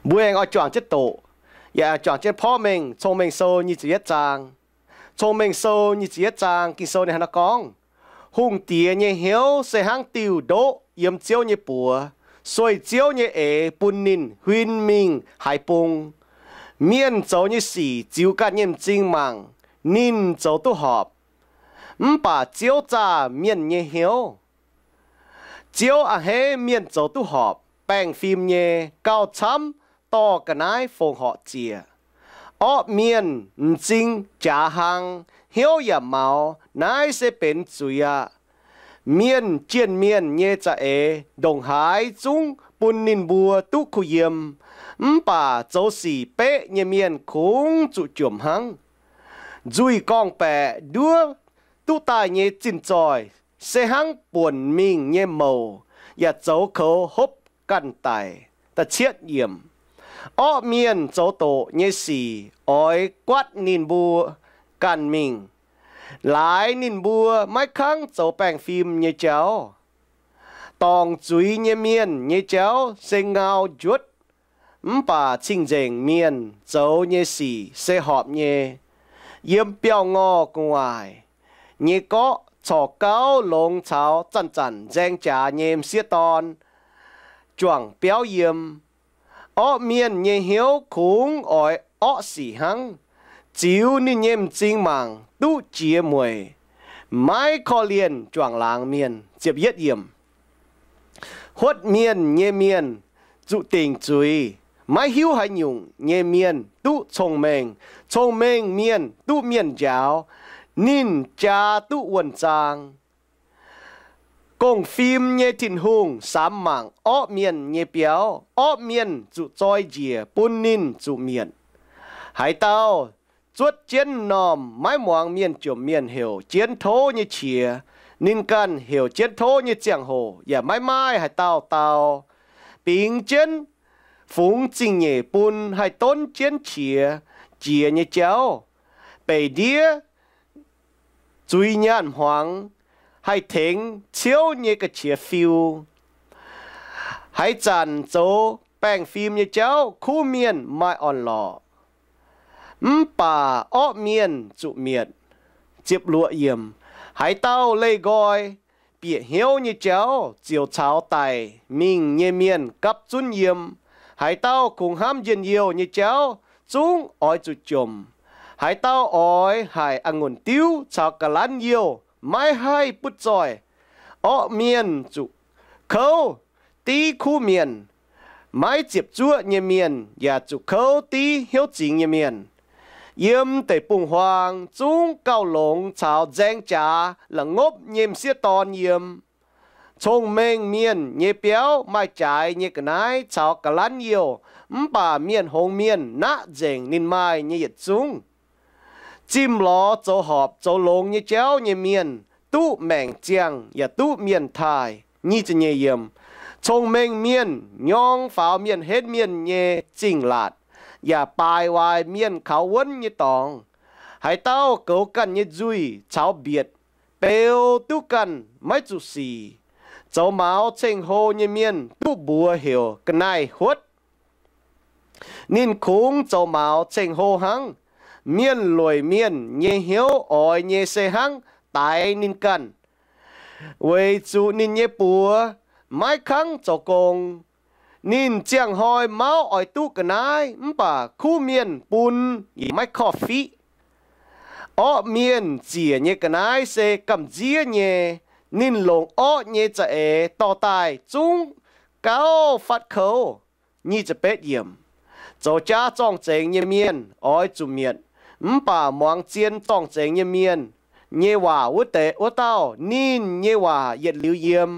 Mbuo aengx oix juangc jienv doqc, yaac juangc jienv porv mengh Cong-Mengh Sou nyic ziepc yietv zaang. Cong-Mengh Sou nyic ziepc yietv zaang Ging-Sou ninh hnangv naaiv gorngv, Hungh diex nyei hnyouv se hnangv diuh ndoqv yiem Ziouv nyei buoz, sueih Ziouv nyei eix bun ninh huin mingh haaix bung. Mienh zoux nyei sic ziux ganh nyei m'zing mangc, ninh zoux duqv horpc. Mv baac Ziouv zaah mienh nyei hnyouv. Ziouv a'hneiv mienh zoux duqv horpc, baengh fim nyei, gauh camv dorh ga'naaiv fongc horc ziec. Orqv mienh m'zing jaax hlang, hnyouv yaac maux, naaiv se benx zuiz aqv. Mienh jienh mienh nyei za'eix ndongc haaix zungv bun ninh mbuo duqv kuh yiem, mv baac zoux sic beqv nyei mienh kungx zuqc jomc hnangv. Nzuih gorngv-baeqc nduov duqv daaih nyei zinh zoih se hnangv buonc mingh nyei mouc, yaac zoux koux hopv ganh daic. Da'cietv yiemc. Orqv mienh zoux doqc nyei sic oix guaatv ninh mbuo ganh mingh, laaix ninh mbuo maiv kangv zoux baengh fim nyei jauv. Dorngc zuiz nyei mienh nyei jauv se ngau njuotv, mv baac cing-nzengc mienh zoux nyei sic se horpc nyei. Yiem biauv-ngorh gu'nguaaic nyei gorqv corc gauh longx caux zanc-zanc nzaeng jaax nyei m'sieqv dorn juangc biauv yiem. Orqv mienh nyei hnyouv kungx oix orqv sic hnangv. Ziux ninh nyei m'zing mangc duqv jiex mueic, maiv korv-lienh juangc laangz mienh. Huotv mienh nyei mienh zuqc dingc zuiz. Maiv hiuv haaix nyungc nyei mienh duqv cong-mengh. Cong-mengh mienh duqv mienh njaaux. Ninh jaa duqv wuonh zaang. Gong-fim nyei Tin-Hungh samx mangc orqv mienh nyei biauv. Orqv mienh zuqc zoi njiec bun ninh zuqc mietc. Haaix dauh zuotv jienv m'normh maiv muangx mienh jomc mienh heuc jienv tov nyei qiex, ninh ganh heuc jienv tov nyei ziangh hoc yaac maiv maaih haaix dauh dau. Bingx jienv fungx zingh nyeic bun haih donv jienv qiex jiez nyei jauv. Beic ndiev zuiz nyaanh hmuangx haih tengx ciouv nyei ga'qiex fiu. Haaix zanc zoux baengh fim nyei jauv kuv mienh maaih orn-lorqc, mv baac orqv mienh zuqc mietc. Ziepc luoqc yiemc. Haaix dauh leih nqoi bieqc hnyouv nyei jauv ziouc caux daic mingh nyei mienh gapv zunv yiem. Haaix dauh kungx hnamv njien-youh nyei jauv zungv oix zuqc jomc. Haaix dauh oix haic a'ngunc diuv caux ga'lanv youh maiv haih butv zoih. Orqv mienh zuqc kouv div kuv mienh. Maiv ziepc zuoqv nyei mienh yaac zuqc kouv div hnyouv zingx nyei mienh. Yiem deic-bung-huaang zungv gauh longx caux nzaeng jaax la'ngopv nyei m'sieqv dorn yiem. Cong-mengh mienh nyei biauv maaih jaaix nyei ga'naaiv caux ga'lanv youh, mv baac mienh hngongx mienh naqv nzengc ninh maaih nyei yietc zungv. Zimh lorz zoux horpc zoux longx nyei jauv nyei mienh duqv maengc ziangh yaac duqv mienh taaih. Nyic ziepc nyeic yiemc. Cong-mengh mienh nyorng faaux mienh henv mienh nyei zingh laatc, yaac baaic waaic mienh kaux wuonv nyei dorngx. Haaix dauh goux ganh nyei nzuih caux mbietc, beu duqv ganh maiv zuqc sic. Zoux maux ceng-hlo nyei mienh duqv mbuox heuc ga'naaiv-huotv. Ninh kungx zoux maux ceng-hlo hnangv. Mienh lueic mienh nyei hnyouv oix nyei se hnangv daix ninh ganh, weic zuqc ninh nyei buoz maiv kangv zoux gong. Ninh ziangh hnoi mauv oix duqv ga'naaiv, mv baac kuv mienh bun yaac maiv korv-fiqv. Orqv mienh ziec nyei ga'naaiv se gamh nziev nyei. Ninh longc orqv nyei za'eix dorh daaih zungv gauh fatv kouv. Nyic ziepc betv yiemc. Zoux jaav zorng-zengx nyei mienh oix zuqc mietc, mv baac muangx zien zorng-zengx nyei mienh nyei waac wuov deix, wuov dauh ninh nyei waac yietc liuz yiem.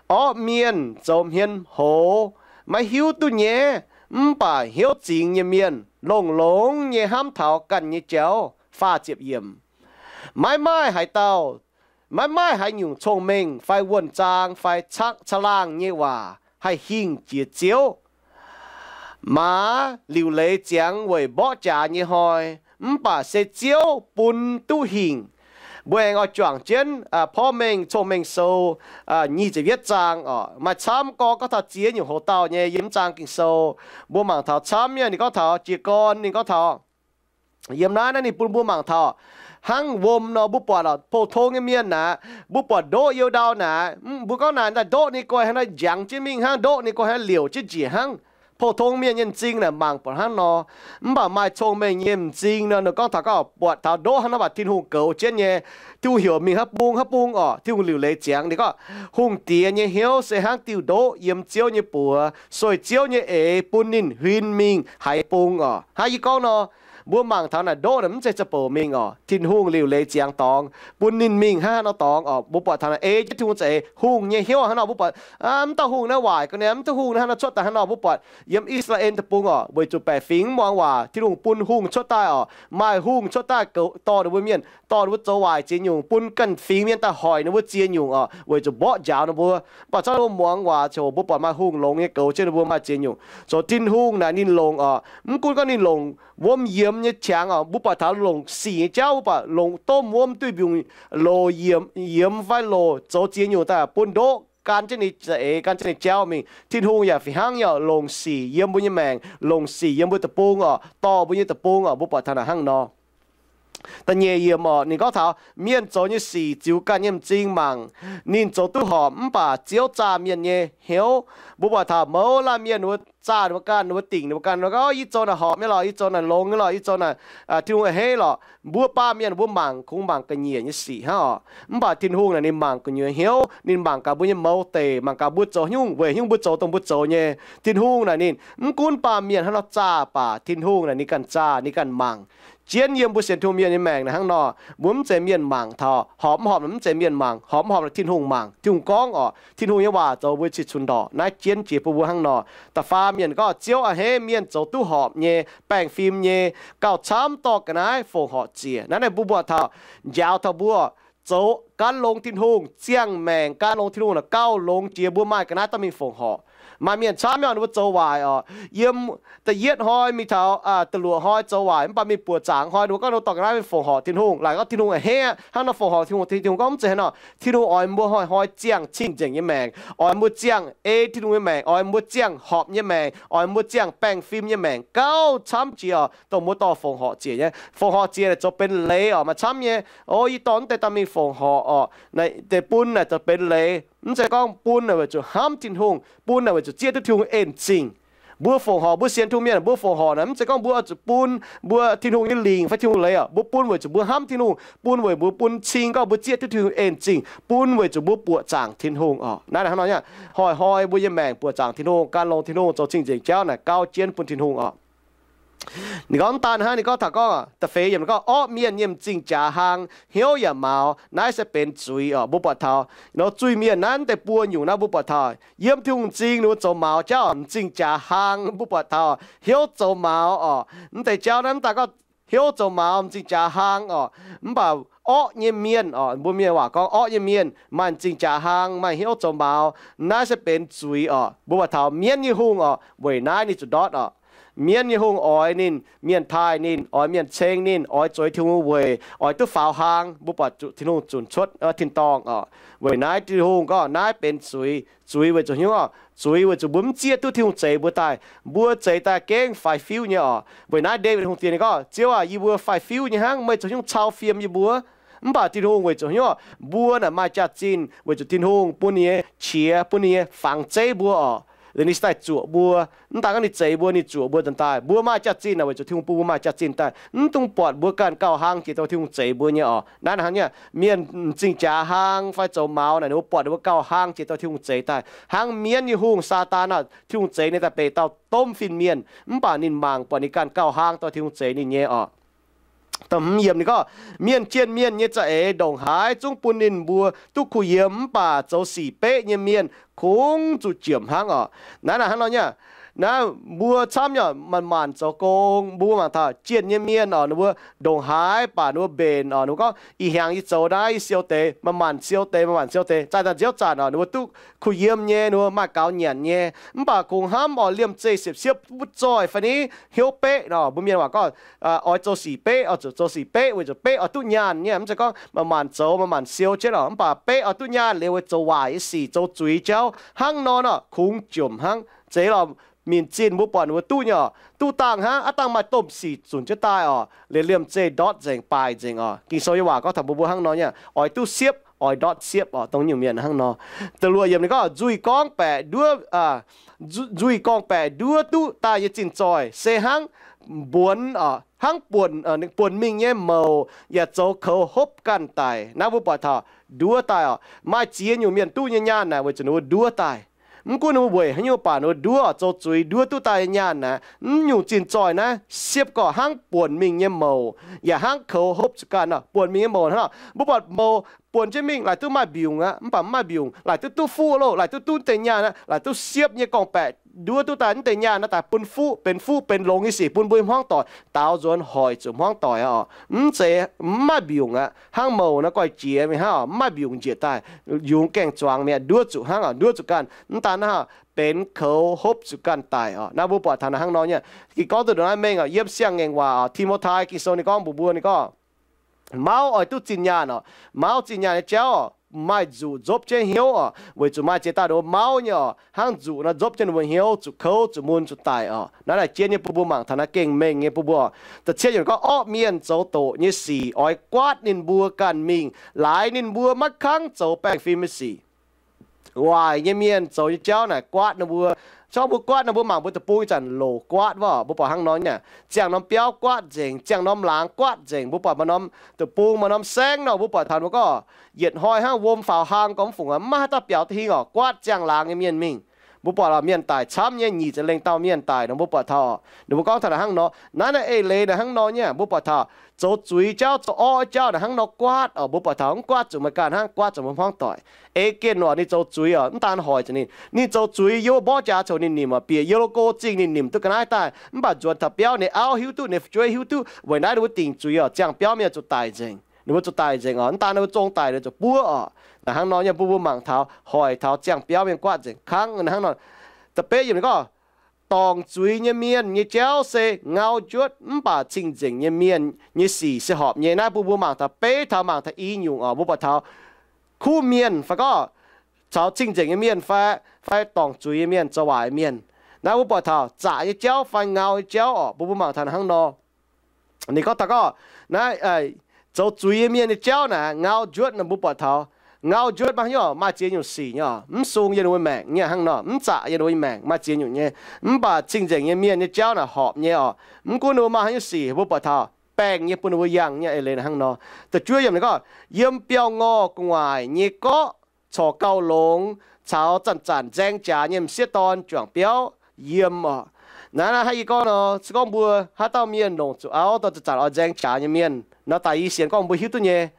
Orqv mienh zoux hmien hoz, maiv hiuv duqv nyaiv, mv baac hnyouv zingx nyei mienh longx-longx nyei hnamv taux ganh nyei jauv. Faah ziepc yiemc. Maiv maaih haaix dauh, maiv maaih haaix nyungc cong-mengh fai wuonh zaang fai caqv caangh laangh nyei waac haih hingh jiex Ziouv. Maaz liuc leiz ziangx weic mborqv jaax nyei hnoi, mv baac se Ziouv bun duqv hingh. Mbuo aengx oix juangc jienv Porv Mengh Cong-Mengh Sou nyic ziepc yietv zaang oc, maaih camv gorngv, gorngv taux ziex nyungc hoc dauh nyei yiem mv zaang Ging-Sou. Mbuo mangc taux camv nyei, ninh gorngv taux jiez gorn, ninh gorngv taux yiem naaiv, naaiv ninh bun mbuo mangc taux hnangv wuom nor, mbuo buatc oc, pou-tong nyei mienh naaic, mbuo buatc ndoqv you ndau naaic, mbuo gorngv naaic daaih ndoqv ninh guai hnangv naaiv njangx jienv mingh hnangv, ndoqv ninh guai hnangv liouc jienv njiec hnangv. Pou-tong mienh nyei m'zing naaic mangc buatc hnangv nor. Mv baac maaih cong-mengh nyei m'zing nor, ninh gorngv taux gorngv buatc taux ndoqv hnangv nor, mv baac Tin-Hungh goux jienv nyei. Tin-Hungh heuc mingh haaix bung haaix bung oc, Tin-Hungh liuc leiz ziangx. Ninh gorngv hungh diex nyei hnyouv se hnangv diuh ndoqv yiem Ziouv nyei buoz, sueih Ziouv nyei eix bun ninh huin mingh haaix bung oc. Hnangv yie gorngv nor, mbuo mangc taux naaic ndoqv naaic mv zeiz za'bouc mingh oc. Tin-Hungh liuc leiz ziangx dorngx bun ninh mingh hnangv haaix nor dorngx oc. Mbuo buatc taux naaic ei jienv Tin-Hungh za'eix, hungh nyei hnyouv hnangv nor. Mbuo buatc mv dauh hungh naaiv waaic ga'naaiv, mv dauh hungh naaiv hnangv nor cuotv daaih hnangv nor. Mbuo buatc yiem I^saa^laa^en Deic-Bung oc, weic zuqc baeqc fingx mv muangx waac, Tin-Hungh bun hungh cuotv daaih oc. Maaih hungh cuotv daaih goux dorh ninh mbuo mienh, dorh ninh mbuo zoux waaic ziex nyungc, bun ganh fingx mienh daaih hoic ninh mbuo ziex nyungc oc, weic zuqc mborqv njaaux ninh mbuo. Mv baac cuotv ninh mbuo muangx waac ziouc mbuo buatc maaih hungh longx nyei goux jienv ninh mbuo maaih ziex nyungc. Zoux Tin-Hungh naaic ninh longc oc, mv gunv gorngv ninh longc wuom yiemx nyei qangx oc, mbuo buatc taux longc sic nyei jauv, mbuo buatc longc domh wuom duih mbiungc loc yiemx fai loc zoux ziex nyungc daaih bun ndoqv gan jienv ninh za'eix, gan jienv ninh jauv mingh. Tin-Hungh yaac fih hnangv nyei oc, longc sic yiem mbuo nyei maengc, longc sic yiem mbuo deic-bung oc, dorh mbuo nyei deic-bung oc. Mbuo buatc taux naaic hnangv nor. Da'nyeic yiemc oc, ninh gorngv taux mienh zoux nyei sic ziux ganh nyei m'zing mangc, ninh zoux duqv horpc, mv baac Ziouv zaah mienh nyei hnyouv. Mbuo buatc taux mouz laanh mienh ninh mbuo zaah ninh mbuo ganh, ninh mbuo dingc ninh mbuo ganh, ninh mbuo gorngv, Yie zoux naaic horpc nyei lorqc, yie zoux naaic longx nyei lorqc, yie zoux naaic Tin-Hungh a'hneiv lorqc. Mbuo baamh mienh mbuo mangc kungx mangc ga'nyiec nyei sic hnangv oc. Mv baac Tin-Hungh naaic ninh mangc gu'nyuoz hnyouv, ninh mangc gaax mbuo nyei mouz deic, mangc gaax mbuo zoux nyungc weic nyungc mbuo zoux dongh mbuo zoux nyei. Tin-Hungh naaic ninh mv gunv baamh mienh hnangv nor zaah baac Tin-Hungh naaic ninh ganh zaah, ninh ganh mangc. Jienv yiem mbuo sienx Tin-Hungh mienh nyei maengc naaic hnangv nor, mbuo mv zeiz mienh mangc taux. Horpc mv horpc naaic mv zeiz mienh mangc, horpc mv horpc naaic Tin-Hungh mangc. Tin-Hungh gorngv, Tin-Hungh nyei waac zoux mbuo cih cunx ndorqc. Naaiv jienv jiex bun mbuo hnangv nor. Da'faam yiemc gorngv, Ziouv a'hneiv mienh zoux duqv horpc nyei, baengh fim nyei, gauh camv dorh ga'naaiv fongc horc ziec. Naaiv naaic mbuo buatc taux, njaaux taux mbuo zoux gan longx Tin-Hungh, ziangh maengc gan longx Tin-Hungh naaic gauh longx jiex mbuo maaih ga'naaiv dorh mingh fongc horc. Maaih mienh camv nyei oc, ninh mbuo zoux waaic oc. Yiem da'yietv hnoi mingh taux da'luoqc hnoi zoux waaic, mv baac mingh buoqc zaangc hnoi ninh mbuo gorngv ninh dorh ga'naaiv mingh fongc horc Tin-Hungh. Laaic gorngv Tin-Hungh a'hneiv hnangv nor fongc horc Tin-Hungh. Tin-Hungh gorngv mv zeiz hnangv nor. Tin-Hungh oix mbuo hnoi-hnoi ziangh cing-nzengc nyei maengc, oix mbuo ziangh ei Tin-Hungh nyei maengc, oix mbuo ziangh horpc nyei maengc, oix mbuo ziangh baengh fim nyei maengc gauh camv jiex oc, dongh mbuo dorh fongc horc ziec nyei. Fongc horc ziec naaic zoux benx leiz oc, maaih camv nyei. O, yie dorh mv deix daaih mingh fongc horc oc, deix bun naaic zoux benx leiz. Mv zeiz gorngv bun naaic weic zuqc hnamv Tin-Hungh, bun naaic weic zuqc zieqv duqv Tin-Hungh en zingh. Mbuo fongc horc, mbuo sienx Tin-Hungh mienh, mbuo fongc horc naaic mv zeiz gorngv mbuo oix zuqc bun mbuo Tin-Hungh nyei lingc fai Tin-Hungh leiz oc. Mbuo bun weic zuqc mbuo hnamv Tin-Hungh, bun weic mbuo bun cing gorngv mbuo zieqv duqv Tin-Hungh en zingh, bun weic zuqc mbuo buoqc zaangc Tin-Hungh oc. Naaiv hnangv nor, hnoi-hnoi mbuo nyei maengc buoqc zaangc Tin-Hungh, gan longx Tin-Hungh, zoux cing-nzengc jauv naaic gauh jienv bun Tin-Hungh oc. Ninh gorngv mv daan hnangv, ninh gorngv taux gorngv da'feix yiemc gorngv, orqv mienh nyei m'zing jaax hlang, hnyouv yaac maux, naaiv se benx zuiz oc. Mbuo buatc taux nor zuiz-mienh naaiv deix buo nyungc naaiv mbuo buatc taux yiem Tin-Hungh m'zing ninh mbuo zoux maux jauv, m'zing jaax hlang. Mbuo buatc taux hnyouv zoux maux oc. Mv deix jauv naaiv mv daan gorngv hnyouv zoux maux, m'zing jaax hlang oc. Mv baac orqv nyei mienh oc, mbuo mienh waac gorngv orqv nyei mienh maaih m'zing jaax hlang, maaih hnyouv zoux maux, naaiv se benx zuiz oc. Mbuo buatc taux mienv nyei hungh oc, weic naaiv ninh zuqc ndortv oc. Mienv nyei hungh oix ninh mienh taaih ninh, oix mienh ceng ninh, oix zueiz Tin-Hungh weic, oix duqv faaux hlang. Mbuo buatc zuqc Tin-Hungh zunc cuotv tin-dorngh oc. Weic naaiv Tin-Hungh gorngv naaiv benx zuiz. Zuiz weic zuqc hnyouv oc, zuiz weic zuqc mbuo mv zieqv duqv Tin-Hungh zeix mbuo daaih. Mbuo zeix daaih gengh faix-fiuv nyei oc. Weic naaiv Ndaawitv hungh diex ninh gorngv, Ziouv aac, yie mbuo faix-fiuv nyei hnangv, meih zoux hnyouv cau fiem yie mbuo. Mv baac Tin-Hungh weic zuqc hnyouv oc, mbuo naaic maaih jaax-zinh weic zuqc Tin-Hungh bun ninh nyei qiex, bun ninh nyei fangx zeiv mbuo oc. Ninh se daaih zuoqc mbuo. Mv daan gorngv ninh zeix mbuo, ninh zuoqc mbuo nzuonx daaih. Mbuo maaih jaax-zinh naaic weic zuqc Tin-Hungh bun mbuo maaih jaax-zinh daaih. Mv dungx buatc mbuo ganh gauh hlang jiex douh Tin-Hungh zeix mbuo nyei oc. Naaiv hnangv nyei, mienh m'zing jaax hlang fai zoux maux naaic, ninh mbuo buatc ninh mbuo gauh hlang jiex douh Tin-Hungh zeix daaih. Hnangv mienv nyei hungh, Saadaan aah, Tin-Hungh zeix ninh daaih benx dauh domh fin-mienh, mv baac ninh mangc buatc ninh ganh gauh hlang douh Tin-Hungh zeix ninh nyei oc. Da'hmz yiemc ninh gorngv, mienh jienh mienh nyei za'eix ndongc haaix zungv bun ninh mbuo duqv kuh yiem, mv baac zoux sic beqv nyei mienh kungx zuqc jiemc hnangv oc. Naaiv naaic hnangv nor nyei, Naaiv mbuo camv nyei, manc-manc zoux gong. Mbuo mangc taux jienh nyei mienh oc, ninh mbuo ndongc haaix baac ninh mbuo mbenc oc. Ninh mbuo gorngv, ih hnyangx yie zoux naaiv, yie siou deix, manc-manc siou deix, manc-manc siou deix. Zaih daaih nziouv zanc oc, ninh mbuo duqv kuh yiem nyei, ninh mbuo maaih gaux nyanc nyei. Mv baac kungx hnamv oc, liemh zeih siepv-siepv butv zoih fai ni, hnyouv beqv nor. Mbuo mienh waac gorngv, oix zoux sic beqv, oix zuqc zoux sic beqv weic zuqc beqv oix duqv nyaanh nyei. Mv zeiz gorngv manc-manc zoux, manc-manc siou jienv oc, mv baac beqv oix duqv nyaanh liuz weic zoux waaic nyei sic, zoux zuiz jauv hnangv nor nor, kungx jomc hnangv. Zeiz lorqc, minc zinh mbuo buatc ninh mbuo duqv nyei oc, duqv dangh hnangv, aav dangh maaih domh sic zunc jienv daaih oc, liemh liemh zeih ndortv nzengc, baaih nzengc oc. Ging-Sou yie waac gorngv taux mbuo mbuo hnangv nor nyei, oix duqv siepv, oix ndortv siepv oc, dongh nyungc mienh hnangv nor. Da'luoqc yiemc ninh gorngv, nzuih gorngv baeqc nduov, nzuih gorngv baeqc nduov duqv daaih nyei zinh zoih se hnangv mbuonx, hnangv buonc, buonc mingh nyei mouc yaac zoux koux hopv ganh daic. Naaiv mbuo buatc taux nduov daaih oc. Maaih ziex nyungc mienh duqv nyei nyaanh naaic weic zuqc ninh mbuo nduov daaih. Mv gunv ninh mbuo weic haaix nyungc baac ninh mbuo nduov oc, zoux zuiz nduov duqv daaih nyei nyaanh naaic, mv nyungc zinh zoih naaiv siepv gorqv hnangv buonc mingh nyei mouc yaac hnangv koux hopv zuqc ganh nor. Buonc mingh nyei mouc hnangv nor, mbuo buatc mouc buonc jienv mingh laaic duqv maaih mbiungc aqv, mv baac mv maaih mbiungc, laaic duqv duqv fuqv loh, laaic duqv duqv deix nyaanh aqv, laaic duqv siepv nyei gorngv-baeqc nduov duqv daaih mv deix nyaanh naaiv daaih bun fuqv benx fuqv benx longx nyei sic bun mbuo nyei hmuangv doic daaux nzuonx hoic zuqc hmuangv doic oc. Mv zeiz mv maaih mbiungc aqv, hnangv mouc naaiv goiv jiex mingh hnangv oc, mv maaih mbiungc njiec daaih, yungz gaengh zuangx mi'aqv, nduov zuqc hnangv oc, nduov zuqc ganh. Mv daan hnangv, benx koux hopv zuqc ganh daic oc. Naaiv mbuo buatc taux naaiv hnangv nor nyei. Ging gorngv duqv ndongc naaiv mengh oc, yiem siang-ngaengc waac oc, Ti^mo^tai, Ging-Sou ninh gorngv mbuox mbuo, ninh gorngv, mauv oix duqv zinh nyaanh oc. Mauv zinh nyaanh nyei jauv oc, maaih nzuqc nzopv jienv hnyouv oc, weic zuqc maaih ziex dauh ninh mbuo mauv nyei oc, hnangv nzuqc nor nzopv jienv ninh mbuo hnyouv, zuqc kouv, zuqc mun, zuqc daic oc. Naaiv naaic jienv nyei bun mbuo mangc taux naaiv gengh mengh nyei bun mbuo oc. Da'cietv yiemc gorngv orqv mienh zoux doqc nyei sic oix guaatv ninh mbuo ganh mingh, laaix ninh mbuo maiv kangv zoux baengh fim nyei sic. Waaic nyei mienh zoux nyei jauv naaic guaatv ninh mbuo. Gorngv mbuo guaatv nor, mbuo mangc mbuo deic-bung ih zanc loc guaatv wuov, mbuo buatc hnangv nor nyei. Ziangh norm biauv guaatv nzengc, ziangh norm laangz guaatv nzengc. Mbuo buatc maaih norm deic-bung, maaih norm saengv nor, mbuo buatc taux mbuo gorngv yietc hnoi hnangv wuom faaux hlang gormx fungc, maiv maaih haaix dauh biaux duqv hingh oc, guaatv ziangh laangz nyei mienh mingh. Mbuo buatc lorqc, mienh daic camv nyei, nyic ziepc lengh dauh mienh daic nor, mbuo buatc taux, ninh mbuo gorngv taux naaic hnangv nor. Naaiv naaiv eix leiz naaic hnangv nor nyei, mbuo buatc taux zoux zuiz jauv, zoux orqv jauv naaic hnangv nor guaatv oc. Mbuo buatc taux mv guaatv zuqc meih ganh hnangv, guaatv zuqc meih hmuangv doic. Ei gengh oc, ninh zoux zuiz oc, mv daan hoic zuqc ninh, ninh zoux zuiz yiem wuov mborqv jaax coux ninh nimc oc, bieqc yiem loz-go zingh ninh nimc duqv ga'naaiv daaih, mv baac nzuonx taux biauv ninh auv hiuv duqv, ninh fu'jueiv hiuv duqv, weic naaiv ninh mbuo dingc zuiz oc, ziangh biauv mienh zuqc daic nzengc. Ninh mbuo zuqc daic nzengc oc. Mv daan ninh mbuo zong daic, ninh zuqc buov oc. Naaic hnangv nor nyei, mbuo mbuo mangc taux, hoic taux ziangh biauv mienh guaatv nzengc kangv naaic hnangv nor. Da'betv yiemc ninh gorngv, dorngc zuiz nyei mienh nyei jauv se ngau njuotv, mv baac cing-nzengc nyei mienh nyei sic se horpc nyei. Naaiv bun mbuo mangc taux, beiv taux mangc taux i nyungc oc. Mbuo buatc taux kuv mienh fai gorngv caux cing-nzengc nyei mienh fai, fai dorngc zuiz nyei mienh, zoux waaic mienh. Naaiv mbuo buatc taux zaqc nyei jauv fai ngau nyei jauv oc. Mbuo mbuo mangc taux hnangv nor. Ninh gorngv taux gorngv naaiv zoux zuiz nyei mienh nyei jauv naaic ngau njuotv nor, mbuo buatc taux ngau njuotv maaih haaix nyungc, maaih ziex nyungc sic nyei oc. Mv sung yiem ninh mbuo maengc nyei hnangv nor, mv zaqc yiem ninh mbuo maengc, maaih ziex nyungc nyei. Mv baac cing-nzengc nyei mienh nyei jauv naaic horpc nyei oc. Mv gunv ninh mbuo maaih haaix nyungc sic, mbuo buatc taux baengh nyei bun ninh mbuo yangh nyei eix leiz naaic hnangv nor. Da'juov yiemc ninh gorngv, yiem biauv-ngorh gu'nguaaic nyei gorqv corc gauh longx, caux zanc-zanc nzaeng jaax nyei m'sieqv dorn juangc biauv yiem oc. Naaiv naaiv hnangv yie gorngv nor, se gorngv mbuo haaix dauh mienh longc zuqc auv, dorh zanc-zanc oix nzaeng jaax nyei mienh nor, daaih yie sienx gorngv mbuo hiuv duqv nyei.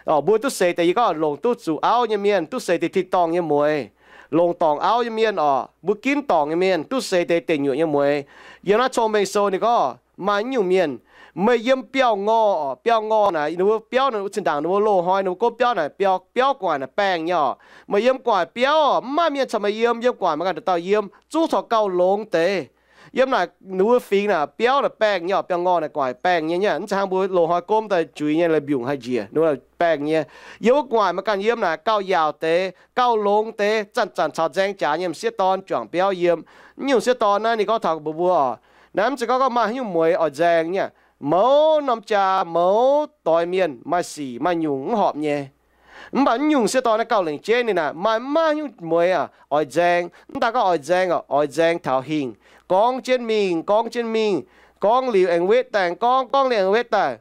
Mbuo duqv seix deix, yie gorngv longc duqv zuqc auv nyei mienh duqv seix deix tin-dorngh nyei mueiz. Longc dorngc auv nyei mienh oc, mbuo ginv dorngc nyei mienh duqv seix deix deic nyuoqc nyei mueiz. Yiem naaiv Cong-Mengh Sou ninh gorngv maaih nyungc mienh, meih yiem biauv-ngorh oc. Biauv-ngorh naaic ninh mbuo biauv naaic, wuov zinh ndaangc ninh mbuo loz-hnoi ninh mbuo gomv biauv naaic, biauv, biauv gu'nguaaic naaic baengh nyei oc. Meih yiem gu'nguaaic biauv oc, mv maaih mienh caux meih yiem. Yiem gu'nguaaic meih ganh dauh dauh yiem, zungv corc gauh longx deix. Yiem naaic ninh mbuo fingx naaic biauv naaic baengh nyei oc. Biauv-ngorh naaic gu'nguaaic baengh nyei, nyei mv zeiz hnangv mbuo loz-hnoi gomv daaih juiz nyei, la'biungc haih njiec, ninh mbuo baengh nyei. Yiem wuov gu'nguaaic meih ganh yiem naaic gauh yaauc deix, gauh longx deix, zanc-zanc caux nzaeng jaax nyei m'sieqv dorn juangc biauv yiem. Naaiv nyungc sieqv dorn naaiv ninh gorngv taux mbuox mbuo oc, naaiv mv zeiz gorngv gorngv maaih haaix nyungc mueiz oix nzaeng nyei. Mouz norm jaax, mouz doix mienh, maaih sic maaih nyungc mv horpc nyei. Mv baac naaiv nyungc sieqv dorn naaiv gauh lengc jeiv ninh naaic maaih, maaih haaix nyungc mueiz oix nzaeng. Mv daan gorngv oix nzaeng oc, oix nzaeng taux hingh, gorngv jienv mingh, gorngv jienv mingh, gorngv liuz aengx wetv daaih, gorngv, gorngv liuz aengx wetv daaih.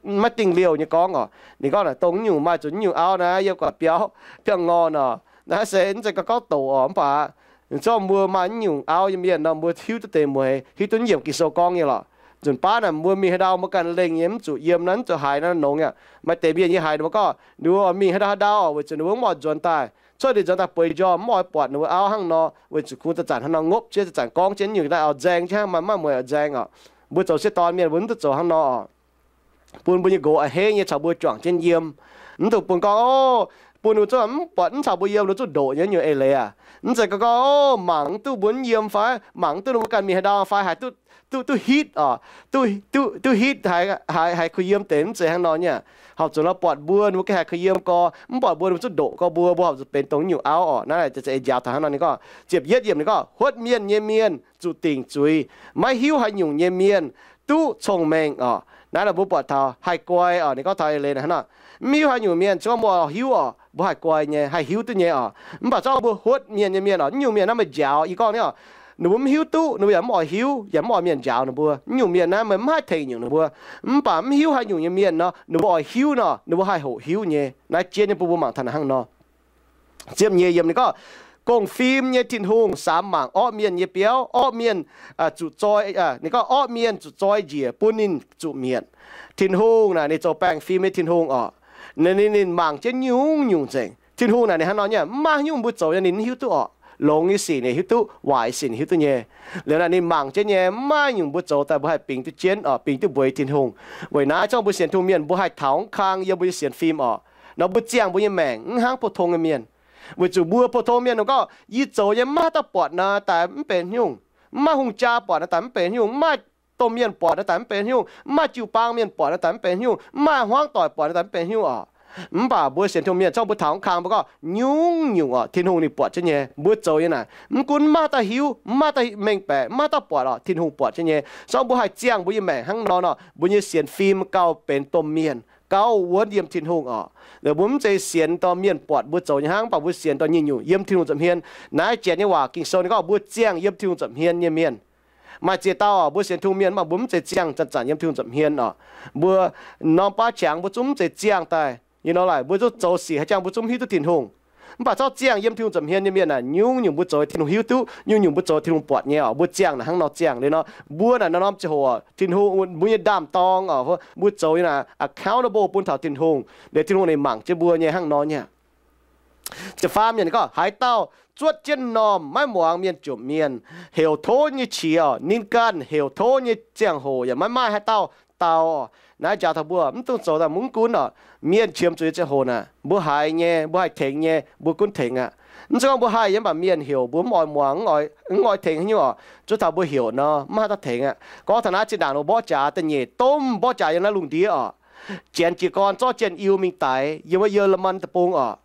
Maiv dingh liouh nyei gorngv oc. Ninh gorngv naaic dongh nyungc maaih zuqc nyungc auv naaiv yiem gu'nguaaic biauv, biauv-ngorh nor. Naaiv se mv zeiz gorngv doqc oc, mv baac zorqv mbuo maaih nyungc auv nyei mienh nor, mbuo hiuv duqv deix mueiz, hiuv duqv yiemc Ging-Sou gorngv nyei lorqc. Nzunc baav naaic mbuo mingh haaix ndau mbuo ganh lengh nyei, mv zuqc yiem naaiv, mv zuqc haiz naaiv nongx aqv. Maaih deix mienh yie haiz ninh mbuo gorngv ninh mbuo mingh haaix ndau haaix ndau oc, weic zuqc ninh mbuo mv oix nzuonx daaih. cuotv ndeic nzuonx daaih bueix njormh, mv oix buatc ninh mbuo auv hnangv nor, weic zuqc kungx zanc-zanc hnangv nor ngopv jienv, zanc-zanc gorngv jienv nyungc daaih auv-nzaeng jienv hnangv, maaih, maaih mueic auv-nzaeng oc. Mbuo zoux sieqv dorn mienh mbuo mv duqv zoux hnangv nor oc. Bun mbuo nyei nqox a'hneiv nyei caux mbuo juangc jienv yiem. Mv dungx bun gorngv, o, bun ninh mbuo zungv mv buatc mv caux mbuo yiem, ninh mbuo zungv ndoqc nyei nyungc eix leiz aac. Mv zeiz gorngv, o, mangc mv duqv mbuo mv yiem fai mangc mv duqv ninh mbuo ganh mingh haaix ndau fai haiz duqv, duqv, duqv hitv oc, duqv, duqv hitv haiz, haiz, haiz kuh yiem deix, mv zeiz hnangv nor nyei. Horpc zuqc nor buatc mbuo, ninh mbuo gengh haiz kuh yiem gorx. Mv buatc mbuo, ninh mbuo zungv ndoqc gorx mbuo, mbuo horpc zuqc benx dongh nyungc auv oc. Naaiv eix njaaux taux hnangv nor ninh gorngv, ziepc yietv yiemc ninh gorngv, huotv mienh nyei mienh zuqc dingc zuiz. Maiv hiuv haaix nyungc nyei mienh duqv cong-mengh oc. Naaiv nor mbuo buatc taux haih guai oc. Ninh gorngv taux eix leiz hnangv nor, mv hiuv haaix nyungc mienh, se gorngv mbuo hiuv oc, mbuo haih guai nyei, haih hiuv duqv nyei oc. Mv baac se gorngv mbuo huotv mienh nyei mienh oc, naaiv nyungc mienh naaiv meih njaaux, yie gorngv ni oc, ninh mbuo mv hiuv duqv, ninh mbuo yaac mv oix hiuv, yaac mv oix mienh njaaux ninh mbuo. Naaiv nyungc mienh naaiv meih mv haih tengx nyungc ninh mbuo. Mv baac mv hiuv haaix nyungc nyei mienh nor, ninh mbuo oix hiuv nor, ninh mbuo haih hoqc hiuv nyei. Naaiv jien nyei bun mbuo mangc taux naaiv hnangv nor. Ziepc nyeic yiemc ninh gorngv, gong-fim nyei Tin-Hungh samx mangc orqv mienh nyei biauv. Orqv mienh zuqc zoi, ninh gorngv orqv mienh zuqc zoi njiec bun ninh zuqc mietc. Tin-Hungh naaic ninh zoux baengh fim nyei Tin-Hungh oc. Ninh, ninh mangc jienv nyungc-nyungc nzengc. Tin-Hungh naaic ninh hnangv nor nyei, mv maaih nyungc mbuo zoux nyei ninh mv hiuv duqv oc. Longx nyei sic ninh hiuv duqv, waaic sic ninh hiuv duqv nyei. Liuz naaic ninh mangc jienv nyei, mv maaih nyungc mbuo zoux daaih mbuo haih bingx duqv jienv oc, bingx duqv mbuox Tin-Hungh. Weic naaiv zorqv mbuo sienx Tin-Hungh mienh mbuo haih taux kang yiem mbuo nyei sienx fim oc. Nor mbuo ziangh mbuo nyei maengc mv hnangv pou-tong nyei mienh. Weic zuqc mbuo pou-tong mienh ninh gorngv, yie zoux nyei mv maaih dauh buatc nor daaih mv benx nyungc. Mv maaih hungh jaa buatc nor daaih mv benx nyungc. Mv maaih domh mienh buatc nor daaih mv benx nyungc. Mv maaih jiu-baang mienh buatc nor daaih mv benx nyungc. Mv maaih hmuangv doic buatc nor daaih mv benx nyungc oc. Mv baac mbuo sienx Tin-Hungh mienh zorqv mbuo taux kang mbuo gorngv nyungc-nyungc oc, Tin-Hungh ninh buatc jienv nyei. Mbuo zoux nyei naaic mv gunv mv maaih dauh hiuv, mv maaih dauh mengh baeqc, mv maaih dauh buatc oc, Tin-Hungh buatc jienv nyei. Zorqv mbuo haih ziangh mbuo nyei maengc hnangv nor nor, mbuo nyei sienx fim gauh benx domh mienh, gauh wuonv yiem Tin-Hungh oc. Liuz mbuo mv zeiz sienx dorh mienh buatc mbuo zoux nyei hnangv, mv baac mbuo sienx dorh nyungc-nyungc yiem Tin-Hungh nza'hmien. Naaiv Janx nyei waac Ging-Sou ninh gorngv mbuo ziangh yiem Tin-Hungh nza'hmien nyei mienh. Maaih ziex dauh oc, mbuo sienx Tin-Hungh mienh mv baac mbuo mv zeiz ziangh zanc-zanc yiem Tin-Hungh nza'hmien oc. Mbuo norm baav qangx mbuo zungv mv zeiz ziangh daaih, you know, like, mbuo zungv zoux sic haaix jangx mbuo zungv mv hiuv duqv Tin-Hungh. Mv baac zorqv ziangh yiem Tin-Hungh nza'hmien nyei mienh naaic, nyungc-nyungc mbuo zoux Tin-Hungh hiuv duqv, nyungc-nyungc mbuo zoux Tin-Hungh buatc nyei oc. Mbuo ziangh naaic hnangv nor ziangh liuz nor, mbuo naaic norm-norm ziangh hoc Tin-Hungh, mbuo nyei ndaam-dorng oc, mbuo zoux nyei naaic accountable bun taux Tin-Hungh, liuz Tin-Hungh ninh mangc jienv mbuo nyei hnangv nor nyei. Ziepc faam yiemc ninh gorngv, haaix dauh zuotv jienv m'normh maiv muangx mienh jomc mienh, heuc tov nyei qiex oc, ninh ganh heuc tov nyei ziangh hoc yaac maiv maaih haaix dauh dau. Naaiv njaaux taux mbuo mv dungx zoux daaih mv gunv oc, mienh qiemx zuqc nyei ziangh hoc naaic, mbuo haiz nyei, mbuo haih tengx nyei, mbuo gunv tengx aqv. Mv zeiz gorngv mbuo haih yiem, mv baac mienh heuc mbuo mv oix muangx, mv oix, mv oix tengx haaix nyungc oc. Zuov taux mbuo heuc nor, mv haaix dauh tengx aqv. Gorngv taux naaiv zinh ndaangc ninh mborqv jaax da'nyeic domh mborqv jaax yiem naaiv lungh ndiev oc, janx jiez gorn zorqv Janx-Iu mingh daix yiem wuov Yie^le^man deic-bung oc.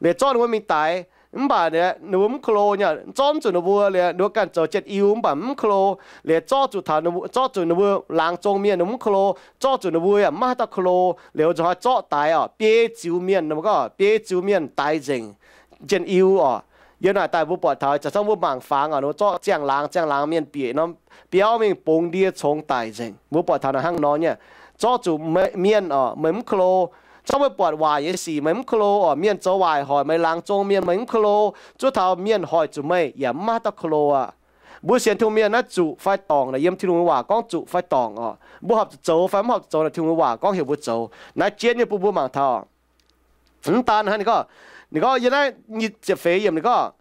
Liuz zorqv ninh mbuo mingh daix, mv baac ninh mbuo mv ko lo nyei, zorqv mv zuqc ninh mbuo, liuz ninh mbuo ganh zoux Janx-Iu mv baac mv ko lo. Liuz zorqv zuqc taux, zorqv zuqc ninh mbuo laangz zong mienh ninh mbuo mv ko lo, zorqv zuqc ninh mbuo yaac mv maaih haaix dauh ko lo. Liuz nzunc hnoi zorqv daix oc, biei ziux mienh, ninh mbuo gorngv biei ziux mienh daix nzengc Janx-Iu oc. Yiem naaic daaih mbuo buatc taux, zanc zorqv mbuo mangc fangx oc, ninh mbuo zorqv ziangh laangz, ziangh laangz mienh bieqc norm biauv mingh bungx ndie congx daic nzengc. Mbuo buatc taux naaic hnangv nor nyei. Zorqv zuqc mienh oc, meih mv ko lo. Zorqv meih buatc waaic nyei sic meih mv ko lo oc, mienh zoux waaic hoic meih, laangz zong mienh meih mv ko lo. Zuov taux mienh hoic zuqc meih yaac mv maaih haaix dauh ko lo aqv. Mbuo sienx Tin-Hungh mienh naaiv zuqc fai dorngc naaic yiem Tin-Hungh nyei waac gorngv zuqc fai dorngc oc. Mbuo horpc zuqc zoux fai mv horpc zuqc zoux naaic Tin-Hungh nyei waac gorngv heuc mbuo zoux. Naaiv jienv nyei bun mbuo mangc taux. Mv daan hnangv, ninh gorngv, ninh gorngv yiem naaiv nyei ziepc feix yiemc ninh gorngv,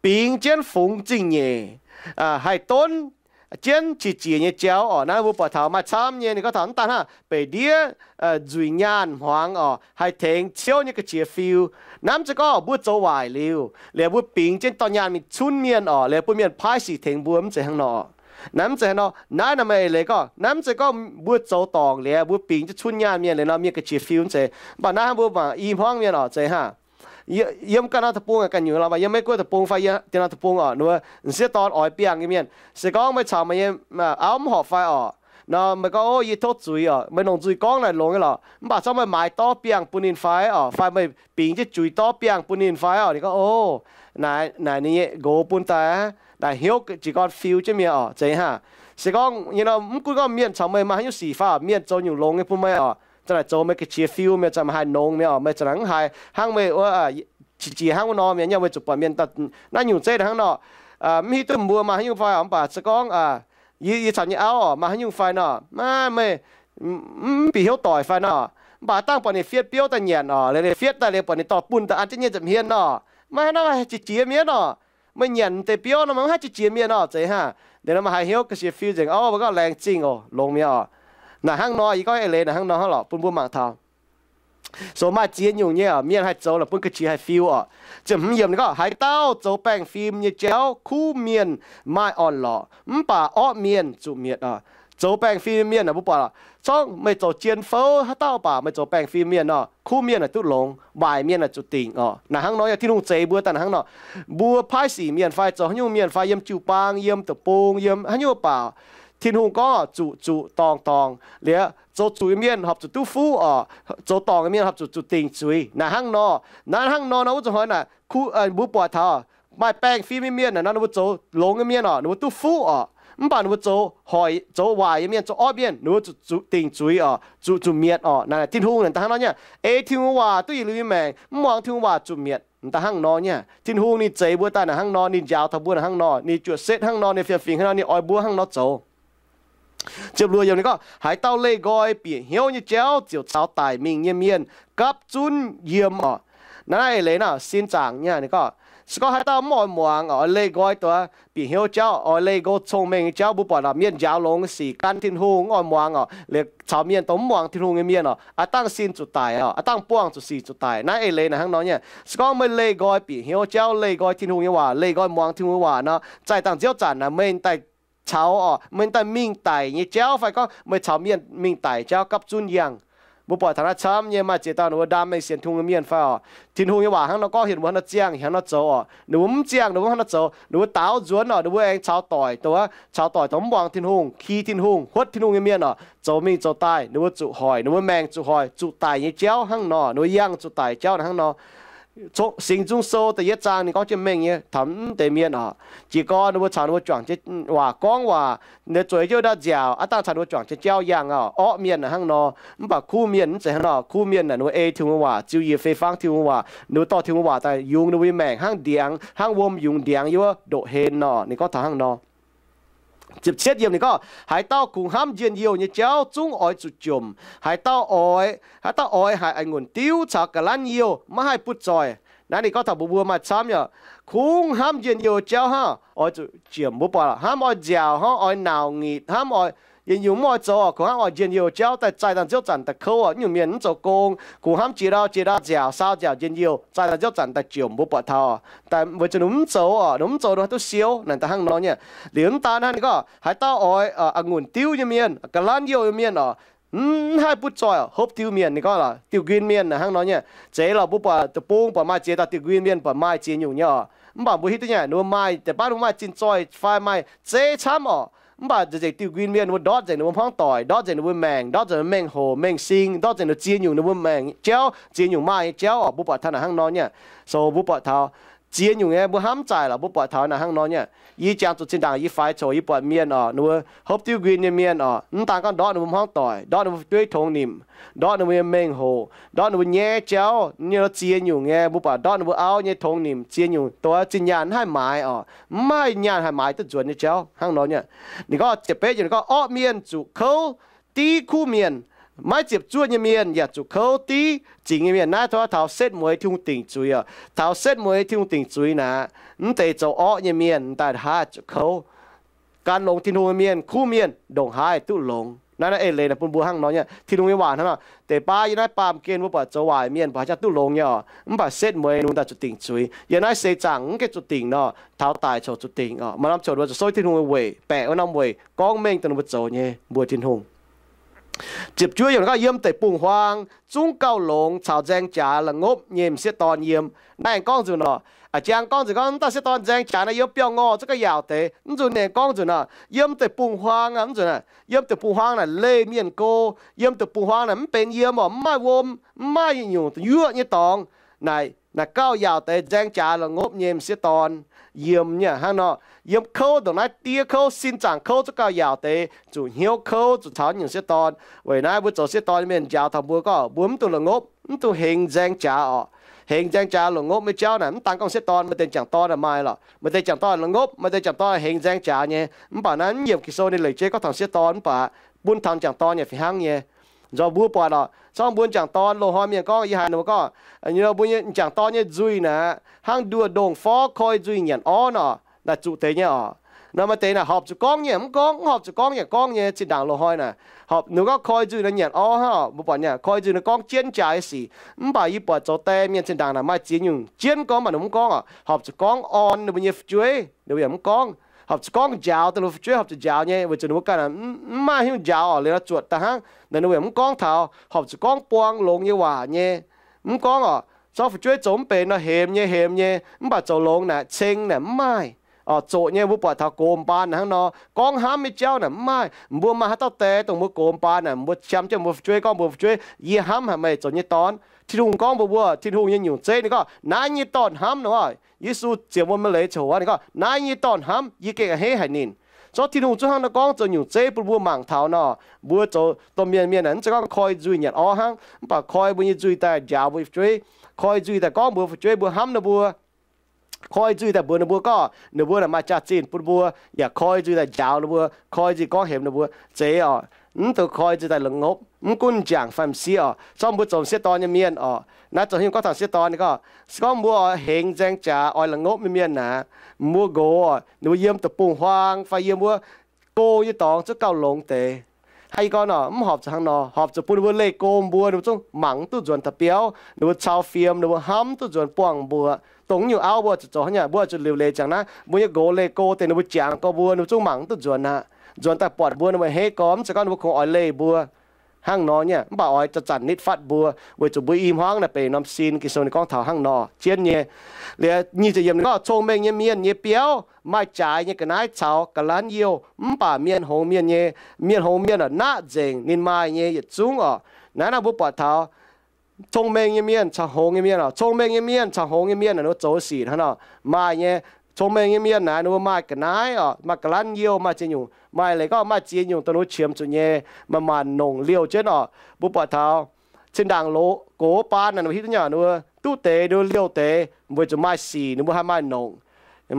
bingx jienv fungx zingh nyeic, haih donv jienv qiex jiez nyei jauv oc. Naaiv mbuo buatc taux maaih camv nyei, ninh gorngv taux mv daan hnangv beic ndiev nzuic nyaanh hmuangx oc, haih tengx ciouv nyei ga'qiex fiu. Naaiv mv zeiz gorngv mbuo zoux waaic liuz, liuz mbuo bingx jienv dorh nyaanh mingh cunv mienh oc, liuz bun mienh paaiv sic tengx mbuo, mv zeiz hnangv nor. Naaiv mv zeiz hnangv nor. Naaiv naaic meih eix leiz gorngv naaiv mv zeiz gorngv mbuo zoux dorngc liuz mbuo bingx jienv cunv nyaanh mienh liuz nor, mienh ga'qiex fiu, mv zeiz. Mv baac naaiv mbuo mangc i hmuangv mienh oc, zeiz hnangv. Yiem ganh norm deic-bung ganh nyungc lorqc, yiem Meiv Guoqv deic-bung fai yiem dien norm deic-bung oc, ninh mbuo m'sieqv dorn oix biangh nyei mienh. Se gorngv meih caux meih nyei auv mv horpc fai oc, nor meih gorngv, o, yie tov zuiz oc, meih longc nzuih gorngv naaic longx nyei lorqc. Mv baac zorqv meih maaiz dorv biangh bun ninh fai oc, fai meih bingx jienv juix dorv biangh bun ninh fai oc, ninh gorngv, o, naaic, naaic ninh nyei nqox bun daaih aqv, naaic hnyouv jiez gorn fiu jienv mi'aqv oc, zeiz hnangv. Se gorngv nyei nor, mv gunv gorngv mienh caux meih maaih haaix nyungc sic fai oc, mienh zoux nyungc longx nyei bun meih oc, zanc naaic zoux meih ga'qiex fiu mi'aqv, zanc meih haih nongx mi'aqv oc, meih zanc naaic mv haiz hnangv meih qiex jiez hnangv wuov nor mi'aqv, nyei weic zuqc buatc mienh naaiv nyungc zeiv hnangv nor. Mv hiuv duqv mbuo maaih haaix nyungc fai oc, mv baac se gorngv yie, yie caux nyei auv oc maaih haaix nyungc fai nor, maiv, meih mv bieqc hnyouv doic fai nor, mv baac dangh buatc ninh fietv biouv daaih nyanc oc, liuz ninh fietv daaih liuz buatc ninh dorh bunh daaih an jienv nyei nza'hmien nor, Maiv haih nor, maiv haih jiex jiex mienh orqc. Meih nyanc deix biouv nor, maiv haih jiex jiex mienh orqc, zeiz hnangv. Liuz nor meih haiz hnyouv ga'sie fiu nzengc, o, mbuo gorngv laengz zingh oc, longx mi'aqv orqc. Naaic hnangv nor, yie gorngv eix leiz naaic hnangv nor hnangv lorqc, bun mbuo mangc taux. So maaih ziex nyungc nyei mienh haih zoux lorqc, bun ga'qiex haih fiu orqc. Ziepc hmz yiemc ninh gorngv, haaix dauh zoux baengh fim nyei jauv kuv mienh maaih orn-lorqc, mv baac orqv mienh zuqc mietc orqc. Zoux baengh fim mienh aah, mbuo buatc lorqc, zorngv meih zoux jien fouv haaix dauh baac meih zoux baengh fim mienh orqc, kuv mienh aah duqv longx, waaic mienh aah zuqc dingc orqc. Naaic hnangv nor, Tin-Hungh zeix mbuo daaih naaic hnangv nor. Mbuo paaiv sic mienh fai zoux haaix nyungc mienh fai yiem jiu-baang, yiem deic-bung, yiem haaix nyungc baac, Tin-Hungh gorngv zuqc zuqc dorngc dorngc. Liuz zoux zuqc nyei mienh horpc zuqc duqv fuqv orqc. Zoux dorngc nyei mienh horpc zuqc zuqc dingc zuiz. Naaic hnangv nor, naaiv hnangv nor nor wuov zuqc hnoi naaic, mbuo buatc taux maaih baengh fim nyei mienh naaic nor, ninh mbuo zoux longx nyei mienh orqc, ninh mbuo duqv fuqv orqc. Mv baac ninh mbuo zoux hoic, zoux waaic nyei mienh, zoux orqv mienh, ninh mbuo zuqc zuqc dingc zuiz orqc, zuqc zuqc mietc orqc. Naaic Tin-Hungh naaic daaih hnangv nor nyei. Ei Tin-Hungh waac duqv yietc liuz nyei maengc, mv muangx Tin-Hungh waac zuqc mietc. Daaih hnangv nor nyei. Tin-Hungh ninh zeix mbuo daaih naaic hnangv nor, ninh njaaux taux mbuo naaic hnangv nor, ninh juoqc setv hnangv nor, ninh fiem-fingx hnangv nor, ninh oix mbuo hnangv nor zoux. Ziepc luoqc yiemc ninh gorngv, haaix dauh leih nqoi bieqc hnyouv nyei jauv ziouc caux daic mingh nyei mienh gapv zunv yiem orqc. Naaiv eix leiz naaic sin zaangc nyei ninh gorngv, se gorngv haaix dauh mv oix muangx orqc, oix leih nqoi duqv bieqc hnyouv jauv, oix leih nqoi cong-mengh nyei jauv, mbuo buatc lorqc, mienh njaaux longx sic gan Tin-Hungh mv oix muangx orqc, liuz caux mienh dongh mv muangx Tin-Hungh nyei mienh orqc, aav dangh sin zuqc daic orqc, aav dangh buangh zuqc sic zuqc daic. Naaiv eix leiz naaic hnangv nor nyei. Se gorngv meih leih nqoi bieqc hnyouv jauv, leih nqoi Tin-Hungh nyei waac, leih nqoi muangx Tin-Hungh nyei waac nor, zaih dangh nziouv zanc naaic meih daaih caux orqc, meih daaih mingh daic nyei jauv fai gorngv meih caux mienh mingh daic jauv gapv zunv yangh. Mbuo buatc taux naaiv camv nyei maaih ziex dauh ninh mbuo ndaam mengh sienx Tin-Hungh nyei mienh fai orqc, Tin-Hungh nyei waac hnangv nor gorngv, heuc ninh mbuo hnangv nor ziangh, heuc hnangv nor zoux orqc, ninh mbuo mv ziangh, ninh mbuo hnangv nor zoux, ninh mbuo daaux nzuonx orqc, ninh mbuo aengx caux doic, caux doic dongh mv muangx Tin-Hungh, ki Tin-Hungh, huotv Tin-Hungh nyei mienh orqc, zoux mingh zoux daaih, ninh mbuo zuqc hoic, ninh mbuo maengc zuqc hoic, zuqc daic nyei jauv hnangv nor, ninh mbuo yangh zuqc daic jauv hnangv nor. Singx Nzung Sou da'yietv zaang ninh gorngv jienv mengh nyei taux mv deix mienh orqc, jiez gorn ninh mbuo caux ninh mbuo juangc jienv waac gorngv waac, ninh zueiz jienv ndau nziaauc, aav dangh caux ninh mbuo juangc jienv jauv yangh orqc, orqv mienh hnangv nor. Mv baac kuv mienh mv zeiz hnangv nor. Kuv mienh naaic ninh mbuo ei Tin-Hungh waac, ziux yiec fei fangv Tin-Hungh waac, ninh mbuo dorh Tin-Hungh waac daaih yungz ninh mbuo nyei maengc hnangv ndiangx, hnangv wuom yungz ndiangx yiem wuov ndoqc hlen nor. Ninh gorngv taux hnangv nor. Ziepc cietv yiemc ninh gorngv, haaix dauh kungx hnamv njien-youh nyei jauv zungv oix zuqc jomc. Haaix dauh oix, haaix dauh oix haic a'ngunc diuv caux ga'lanv youh maiv haih butv zoih. Naaiv ninh gorngv taux mbuo mbuo maaih camv nyei, kungx hnamv njien-youh jauv hnangv oix zuqc jomc. Mbuo buatc hnamv oix nziaauc, hnamv oix nauc ngitc, hnamv oix yietc nyungc mv oix zoux, kungx hnangv oix njien-youh jauv daaih zaih dangh nziouv zanc daaih kouv orqc. Nyungc mienh mv zoux gong, kungx hnamv jiex ndau jiex ndau nziaauc, saau nziaauc njien-youh, zaih daaih nziouv zanc daaih jomc. Mbuo buatc taux daaih weic zuqc ninh mv zoux orqc, ninh mv zoux ninh haih duqv siou naaic daaih hnangv nor nyei. Liuz mv daan hnangv ninh gorngv, haaix dauh oix a'ngunc diuv nyei mienh, ga'lanv youh nyei mienh orqc, mv haih butv zoih hopv diuv mienh. Ninh gorngv lorqc, diuh nquin mienh naaic hnangv nor nyei. Zeiz lorqc, mbuo buatc deic-bung buatc maaih ziex dauh diuh nquin mienh buatc maaih ziex nyungc nyei orqc. Mv baac mbuo hiuv duqv nyei, ninh mbuo maaih deix baav ninh mbuo maaih zinh zoih fai maaih zeiv camv orqc. Mv baac nzengc diuh nquin mienh ninh mbuo ndortv nzengc ninh mbuo hmuangv doic, ndortv nzengc ninh mbuo maengc, ndortv nzengc mengh hoc mengh sing, ndortv nzengc ninh ziex nyungc ninh mbuo maengc jauv, ziex nyungc maaih nyei jauv orqc. Mbuo buatc taux naaic hnangv nor nyei. So mbuo buatc taux ziex nyungc nyei mbuo hnamv zaaic lorqc, mbuo buatc taux naaic hnangv nor nyei. Yie jangx zuqc zinh ndaangc yie faix coc yie buatc mienh orqc, ninh mbuo hopv diuv nquin nyei mienh orqc, mv daan gorngv ndortv ninh mbuo hmuangv doic, ndortv ninh mbuo fu'jueiv tongx nimc, ndortv ninh mbuo nyei mengh hoc, ndortv ninh mbuo nyei nyaiv jauv, nyei ziex nyungc nyei mbuo buatc ndortv ninh mbuo auv nyei tongx nimc ziex nyungc, dongh zinh nyaanh mv haih maaiz orqc, mv maaih nyaanh haih maaiz duqv nzuonx nyei jauv hnangv nor nyei. Ninh gorngv ziepc betv yiemc ninh gorngv orqv mienh zuqc kouv div kuv mienh. Maiv ziepc zuoqv nyei mienh yaac zuqc kouv div zingx nyei mienh. Naaiv tov taux setv mueiz Tin-Hungh dingc zuiz orqc. Taux setv mueiz Tin-Hungh dingc zuiz naaic, mv deix zoux orqv nyei mienh daaih haaix zuqc kouv. Gan longx Tin-Hungh nyei mienh, kuv mienh ndongc haaix duqv longx. Naaiv naaiv eix leiz naaic bun mbuo hnangv nor nyei. Tin-Hungh nyei waac hnangv nor, deix baav yiem naaiv baamh gen mbuo buatc zoux waaic mienh buatc haaix jangx duqv longx nyei orqc. Mv baac setv mueiz ninh daaih zuqc dingc zuiz. Yiem naaiv seix zaangc mv gaengh zuqc dingc nor, taux daic coc zuqc dingc orqc. Maaih norm coc ninh mbuo zuqc souv Tin-Hungh nyei weic, baeqc wuov norm weic, gorngv mengh dongh ninh mbuo zoux nyei mbuo Tin-Hungh. Ziepc juov yiemc gorngv yiem deic-bung-huaang zungv gauh longx caux nzaeng jaax la'ngopv nyei m'sieqv dorn yiem. Naaiv aengx gorngv nzunc orqc. A'jang gorngv nzunc gorngv mv daaih m'sieqv dorn nzaeng jaax naaiv yiem biauv-ngorh zungv gauh yaauc deix. Mv nzunc ninh gorngv nzunc orqc, yiem deic-bung-huaang aqv, mv nzunc aqv, yiem deic-bung-huaang naaic leih mienh go. Yiem deic-bung-huaang naaic mv benx yiem orqc, mv maaih wuom, mv maaih nyungc yuoqv nyei dorngx. Naaic, naaic gauh yaauc deix nzaeng jaax la'ngopv nyei m'sieqv dorn yiem nyei hnangv nor. Yiem kouv ndongc naaiv diev kouv, sin zaangc kouv zungv gauh yaauc deix, zuqc hnyouv kouv, zuqc caux nyungc sieqv dorn. Weic naaiv mbuo zoux sieqv dorn mienh njaaux taux mbuo gorngv mbuo mv dungx la'ngopv, mv dungx hengx nzaeng jaax orqc. Hengx nzaeng jaax la'ngopv nyei jauv naaic mv daan gorngv sieqv dorn, maaih deix m'jangc dorn maaih lorqc. Maaih deix m'jangc dorn la'ngopv, maaih deix m'jangc dorn hengx nzaeng jaax nyei. Mv baac naaiv mv yiemc Ging-Sou ninh leiz jeiv gorngv taux sieqv dorn, mv baac bun taux m'jangc dorn yaac fih hnangv nyei. Nzormc mbuo buatc oc, zorngv mbuo m'jangc dorn loz-hnoi mienh gorngv, yie haiz ninh mbuo gorngv, mbuo m'jangc dorn nyei nzuih naaic hnangv nduoh ndongh forv koi nzuih nyanc orv nor, naaic zuqc deix nyei oc. Nor maaih deix naaic horpc zuqc gorngv nyei mv gorngv, mv horpc zuqc gorngv yaac gorngv nyei. Zinh ndaangc loz-hnoi naaic, ninh gorngv koi nzuih nor nyanc orv hnangv oc. Mbuo buatc nyei koi nzuih nor gorngv jienv jaaix sic, mv baac yie buatc zoux die mienh zinh ndaangc naaic maaih ziex nyungc jienv gorngv, mv baac ninh mv gorngv oc. Horpc zuqc gorngv orn ninh mbuo nyei fu'jueiv, ninh mbuo yaac mv gorngv. Horpc zuqc gorngv njaaux daaih ninh mbuo fu'jueiv horpc zuqc njaaux nyei, weic zuqc ninh mbuo ganh mv maaih haaix nyungc njaaux oc, liuz nor zuotc daaih hnangv, ninh mbuo yaac mv gorngv taux. Horpc zuqc gorngv buang longx nyei waac nyei, mv gorngv oc. Zorngv fu'jueiv zoux mv benx nor hemx nyei, hemx nyei, mv baac zoux longx naaic ceng naaic mv maaih oc. Zoqc nyei mbuo buatc taux gox mbaan naaic hnangv nor, gorngv hnamv nyei jauv naaic mv maaih. Mbuo maaih haaix dauh die dongh mbuo gox mbaan naaic, mbuo qam jienv mbuo fu'jueiv gorngv mbuo fu'jueiv, yie hnamv haic meih zoux nyei dorn. Tin-Hungh gorngv mbuo, mbuo Tin-Hungh nyei nyungc zeiv ninh gorngv, naaiv nyei dorn-hnamv nor. Yesu ziouc mbuo maaih leiz ziouc hoc ninh gorngv, naaiv nyei dorn-hnamv yie gengh a'hneiv haic ninh. Zorngv Tin-Hungh zungv hnangv nor gorngv zoux nyungc zeiv bun mbuo mangc taux nor, mbuo zoux domh mienh, mienh naaic mv zeiz gorngv koi nzuih nyanc orv hnangv, mv baac koi mbuo nyei nzuih daaih njaaux mbuo fu'jueiv, koi nzuih daaih gorngv mbuo fu'jueiv mbuo hnamv ninh mbuo, koi nzuih daaih mbuox ninh mbuo gorngv ninh mbuo naaic maaih jaax-zinh bun mbuo, yaac koi nzuih daaih njaaux ninh mbuo, koi nzuih gorngv hemx ninh mbuo. Zeiz oc. Mv dungx koi nzuih daaih la'ngopv, mv gunv m'jangc fai m'sieqv oc. Zorngv mbuo zoux m'sieqv dorn nyei mienh oc, naaiv zoux haaix nyungc gorngv taux m'sieqv dorn ninh gorngv, se gorngv mbuo oix hengx nzaeng jaax oix la'ngopv nyei mienh naaic, mbuo nqox oc, ninh mbuo yiem deic-bung-huaang fai yiem wuov go nyei dorngx zungv gauh longx deix. Hnangv yie gorngv nor, mv horpc zuqc hnangv nor. Horpc zuqc bun ninh mbuo leih go mbuo, ninh mbuo zungv mangc mv duqv nzuonx da'biauv, ninh mbuo cau fiem, ninh mbuo hnamv mv duqv nzuonx buangh mbuo. Dongh nyungc auv mbuo zuqc zoux hnangv nyungc, mbuo zuqc liuc leiz ziangx naaiv, mbuo nyei nqox leih go deix ninh mbuo jangx gorx mbuo, ninh mbuo zungv mangc mv duqv nzuonx aqv. Nzuonx daaih buatc mbuo ninh mbuo a'hneiv gorx, mv zeiz gorngv ninh mbuo kungx oix leih mbuo. Hnangv nor nyei, mv baac oix zanc-zanc nitv fatv mbuo, weic zuqc mbuo i hmuangv naaic benx norm sin. Ging-Sou ninh gorngv taux hnangv nor jienv nyei. Liuz nyic ziepc yiemc ninh gorngv, cong-mengh nyei mienh nyei biauv maaih jaaix nyei ga'naaiv caux ga'lanv youh, mv baac mienh hngongx mienh nyei, mienh hngongx mienh oc, naqv nzengc ninh maaih nyei yietc zungv oc. Naaiv naaiv mbuo buatc taux cong-mengh nyei mienh caux hngongx nyei mienh oc. Cong-mengh nyei mienh caux hngongx nyei mienh naaic ninh mbuo zoux sic hnangv nor maaih nyei. Cong-mengh nyei mienh naaic ninh mbuo maaih ga'naaiv oc, maaih ga'lanv youh, maaih ziex nyungc, maaih leiz gorngv maaih ziex nyungc dongh ninh mbuo qiemx zuqc nyei, manc-manc nongc liouh jienv oc. Mbuo buatc taux zinh ndaangc loz gox baan naaic ninh mbuo hiuv duqv nyei, ninh mbuo duqv deix, ninh mbuo liouh deix weic zuqc maaih sic ninh mbuo haih maaih nongc.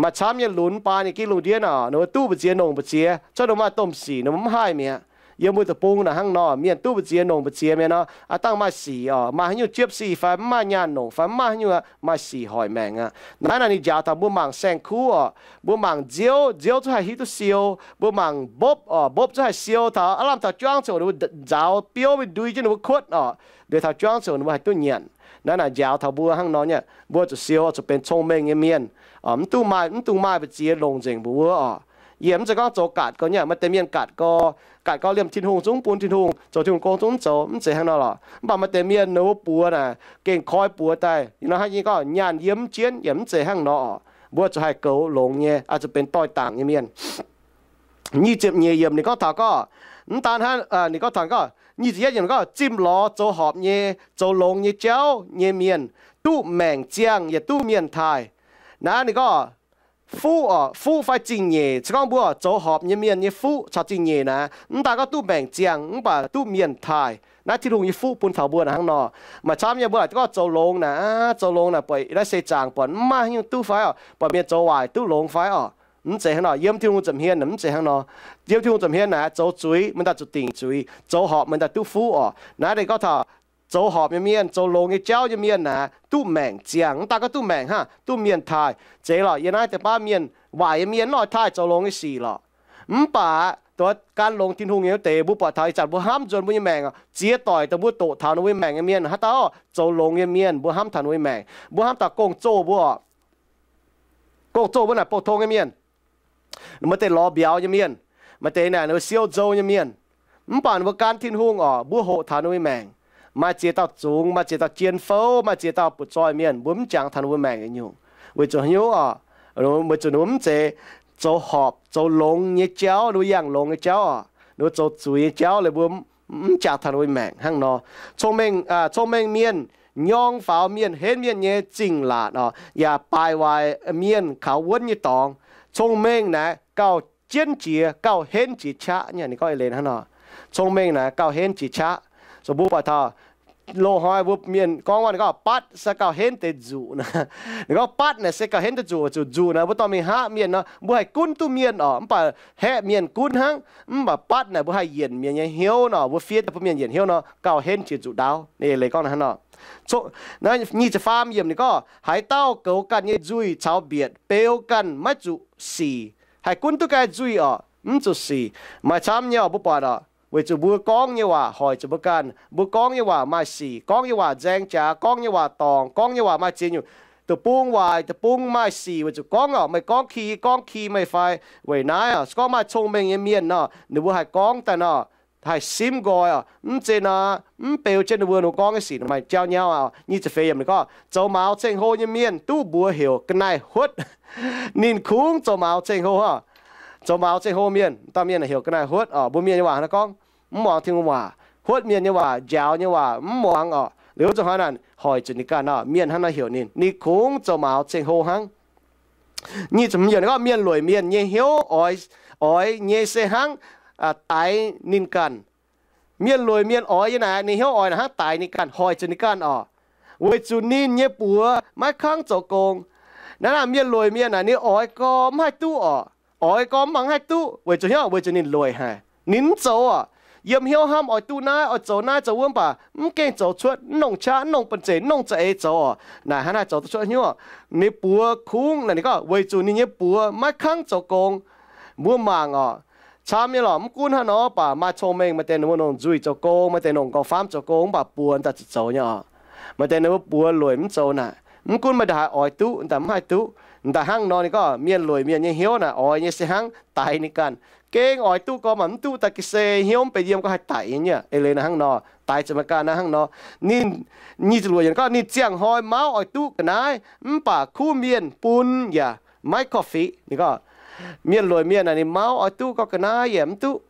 Maaih camv nyei lunx baan nyei gitv lungh ndiev oc, ninh mbuo duqv mbu'ziex nongc mbu'ziex, cuotv ninh mbuo maaih domh sic ninh mbuo mv haih mi'aqv. Yiem mbuo deic-bung naaic hnangv nor, mienh duqv mbu'ziex nongc mbu'ziex mienh nor, aav dangh maaih sic oc, maaih haaix nyungc jiepv sic fai mv maaih nyaanh nongc fai mv maaih haaix nyungc maaih sic hoic maengc aqv. Naaiv naaic ninh njaaux taux mbuo mangc saeng-kuv oc, mbuo mangc nziouv, nziouv zungv haih hiuv duqv siou. Mbuo mangc mbopv oc, mbopv zungv haih siou taux, aav lamh taux juangv ziouc ninh mbuo nzaaux biouv mingh ndui jienv ninh mbuo kuotv oc, liuz taux juangv ziouc ninh mbuo haih duqv nyanc. Naaiv naaic njaaux taux mbuo hnangv nor nyei, mbuo zuqc siou oc, zuqc benx cong-mengh nyei mienh. Mv dungx maaih, mv dungx maaih mbu'ziex longc nzengc mbuox wuov oc. Yie mv zeiz gorngv zoux gaatc gau nyei, maaih deix mienh gaatc gau, gaatc gau liemh Tin-Hungh zungv mv bun Tin-Hungh, zoux Tin-Hungh gong zungv mv zoux, mv zeiz hnangv nor lorqc. Mv baac maaih deix mienh ninh mbuo buoz naaic gengh koi buoz daaih, ih hnoi hnangv nyei gorngv nyaanh yiem mv jienv, yaac mv zeiz hnangv nor oc. Mbuo zuqc haih goux longx nyei, oix zuqc benx doix-dangc nyei mienh. Nyic ziepc nyeic yiemc ninh gorngv taux gorngv, mv daan hnangv, ninh gorngv taux gorngv, nyic ziepc yietv yiemc gorngv, zimh lorz zoux horpc nyei, zoux longx nyei jauv nyei mienh, duqv maengc ziangh yaac duqv mienh taaih. Naaiv ninh gorngv fuqv oc, fuqv fai zingh nyeic. Se gorngv mbuo zoux horpc nyei mienh nyei fuqv caux zingh nyeic naaic, mv daan gorngv duqv maengc ziangh mv baac duqv mienh taaih. Naaiv Tin-Hungh nyei fuqv bun taux mbuo naaic hnangv nor. Maaih camv nyei mbuo aac gorngv zoux longx naaic, zoux longx naaic buatc naaiv seix zaangc buatc mv maaih haaix nyungc duqv fai oc, buatc mienh zoux waaic duqv longx fai oc. Mv zeiz hnangv nor, yiem Tin-Hungh nza'hmien naaic mv zeiz hnangv nor. Yiem Tin-Hungh nza'hmien naaic zoux zuiz meih daaih zuqc dingc zuiz, zoux horpc meih daaih duqv fuqv oc. Naaiv ninh gorngv taux zoux horpc nyei mienh, zoux longx nyei jauv nyei mienh naaic duqv maengc ziangh. Mv daan gorngv duqv maengc hnangv, duqv mienh taaih. Zeiz lorqc, yiem naaiv deix baav mienh, waaic nyei mienh mv oix taaih zoux longx nyei sic lorqc. Mv baac dongh gan longx Tin-Hungh nyei wuov deix, mbuo buatc taux ih zanc mbuo hnamv nzuonx mbuo nyei maengc, ziex doic dongh mbuo doqc taux ninh mbuo nyei maengc nyei mienh, haaix dauh zoux longx nyei mienh mbuo hnamv taux ninh mbuo nyei maengc. Mbuo hnamv taux gong-zoh mbuo oc. Gong-zoh mbuo naaic bouh tong nyei mienh, maaih deix lorz mbiauz nyei mienh, maaih deix naaic ninh mbuo siou nzou nyei mienh. Mv baac ninh mbuo gan Tin-Hungh oc, mbuo hoqc taux ninh mbuo nyei maengc. Maaih ziex dauh zungx, maaih ziex dauh jien fouv, maaih ziex dauh butv-zoih mienh, mbuo mv jangx taux ninh mbuo maengc nyungc. Weic zuqc haaix nyungc oc? Weic zuqc ninh mbuo mv zeiz zoux horpc zoux longx nyei jauv, ninh mbuo yangh longx nyei jauv oc. Ninh mbuo zoux zuiz nyei jauv, liuz mbuo mv jangx taux ninh mbuo maengc hnangv nor. Cong-mengh, cong-mengh mienh nyorng faaux mienh henv mienh nyei zingh laatc oc, yaac baaic waaic mienh kaux wuonv nyei dorngx. Cong-mengh naaic gauh jienv jiex, gauh henv jiex qaqv nyei. Ninh gorngv eix leiz hnangv nor, cong-mengh naaic gauh henv jiex qaqv. Zoux mbuo buatc taux loz-hnoi mbuo mienh gorngv waac ninh gorngv batv se gauh henv deix nzuqc. Ninh gorngv batv naaic se gauh henv deix nzuqc, zuqc nzuqc naaic mbuo dorh mingh haav mienh nor, mbuo haih gunv duqv mienh orqc, mv baac haeqv mienh gunv hnangv. Mv baac batv naaic mbuo haih yienc mienh nyei hnyouv nor, mbuo fiev daaih bun mienh yienc hnyouv nor, gauh henv jiex nzuqc ndaauv. Leiz gorngv hnangv nor. Nyic ziepc faam yiemc ninh gorngv, haaix dauh goux ganh nyei nzuih caux mbietc beu ganh maiv zuqc sic. Haih gunv duqv ganh nzuih orqc, mv zuqc sic. Maaih camv nyei orqc, mbuo buatc orqc, weic zuqc mbuo gorngv nyei waac hoic zuqc mbuo ganh. Mbuo gorngv nyei waac maaih sic, gorngv nyei waac nzaeng jaax, gorngv nyei waac dorngc, gorngv nyei waac maaih ziex nyungc. Deic-bung waaic, deic-bung maaih sic weic zuqc gorngv orqc, meih gorngv ki, gorngv ki meih fai. Weic naaiv orqc, se gorngv maaih cong-mengh nyei mienh nor, ninh mbuo haih gorngv daaih nor, haih simv nqoi orqc. Mv zeiz nor, mv beu jienv ninh mbuo, ninh mbuo gorngv nyei sic maaih jauv nyauv aqv. Nyic ziepc feix yiemc ninh gorngv, zoux maux ceng-hlo nyei mienh duqv mbuox heuc ga'naaiv-huotv. Ninh kungx zoux maux ceng-hlo oc. Zoux maux ceng-hlo mienh, dauh mienh heuc ga'naaiv-huotv oc. Mbuo mienh nyei waac hnangv naaiv gorngv, mv muangx Tin-Hungh waac, huotv mienh nyei waac, njaaux nyei waac mv muangx orqc. Liuz zuqc hnoi naaic hoic zuqc ninh ganh nor, mienh hnangv nor heuc ninh, ninh kungx zoux maux ceng-hlo hnangv. Nyic ziepc hmz yiemc ninh gorngv, mienh lueic mienh nyei hnyouv oix, oix nyei se hnangv daix ninh ganh. Mienh lueic mienh oix nyei naaic, ninh hnyouv oix naaic hnangv daix ninh ganh, hoic zuqc ninh ganh orqc. Weic zuqc ninh nyei buoz maiv kangv zoux gong. Naaiv naaic mienh lueic mienh naaic, ninh oix gorx mv haih duqv orqc. Oix gorx mv baac mv haih duqv weic zuqc hnyouv, weic zuqc ninh lueic haic. Ninh mv zoux orqc. Yiem hnyouv hnamv oix duqv naaiv, oix zoux naaiv, zoux wuov, mv baac mv gaengh zoux cuotv, mv nongc qaqv, mv nongc banh zeic, mv nongc za'eix zoux orqc. Naaic hnangv naaic zoux duqv cuotv hnyouv. Ninh buoz kungx naaic, ninh gorngv weic zuqc ninh nyei buoz maiv kangv zoux gong. Mbuo mangc orqc, camv nyei lorqc, mv gunv hnangv nor baac maaih cong-mengh, maaih deix ninh mbuo longc nzuih zoux gong, maaih deix longc nqorngv-faamv zoux gong, mv baac buoz daaih zuqc zoux nyei orqc. Maaih deix ninh mbuo buoz lueic mv zoux naaic, mv gunv maaih deix haaix oix duqv, daaih mv haih duqv. Daaih hnangv nor ninh gorngv mienh lueic mienh nyei hnyouv naaic oix nyei se hnangv daix ninh ganh. Gengh oix duqv gorx maac mv duqv daaih ga'sie hnyouv mv benx yiem gorngv haih daix nyei. Eix leiz naaic hnangv nor, daix zuqc maaih ganh naaiv hnangv nor. Ninh nyic ziepc luoqc yiemc gorngv ninh ziangh hnoi mauv oix duqv ga'naaiv, mv baac kuv mienh bun yaac maiv korv-fiqv. Ninh gorngv mienh lueic mienh naaic ninh mauv oix duqv gorngv ga'naaiv yaac mv duqv.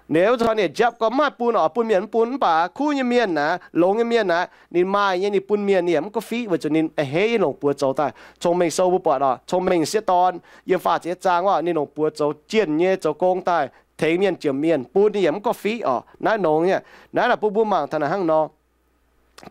Ninh wuov zuqc hnoi ninh njapv gorngv mv haih bun orqc, bun mienh mv bun, mv baac kuv nyei mienh naaic, longx nyei mienh naaic, ninh maaih nyei ninh bun mienh ninh yaac mv korv-fiqv weic zuqc ninh a'hneiv nyei longc buoz zoux daaih. Cong-mengh sou mbuo buatc orqc, cong-mengh sieqv dorn yiem faah ziepc nyei zaang orqc, ninh longc buoz zoux jienh nyei zoux gong daaih tengx mienh jomc mienh, bun ninh yaac mv korv-fiqv orqc. Naaiv nongx nyei. Naaiv naaic bun mbuo mangc taux naaic hnangv nor.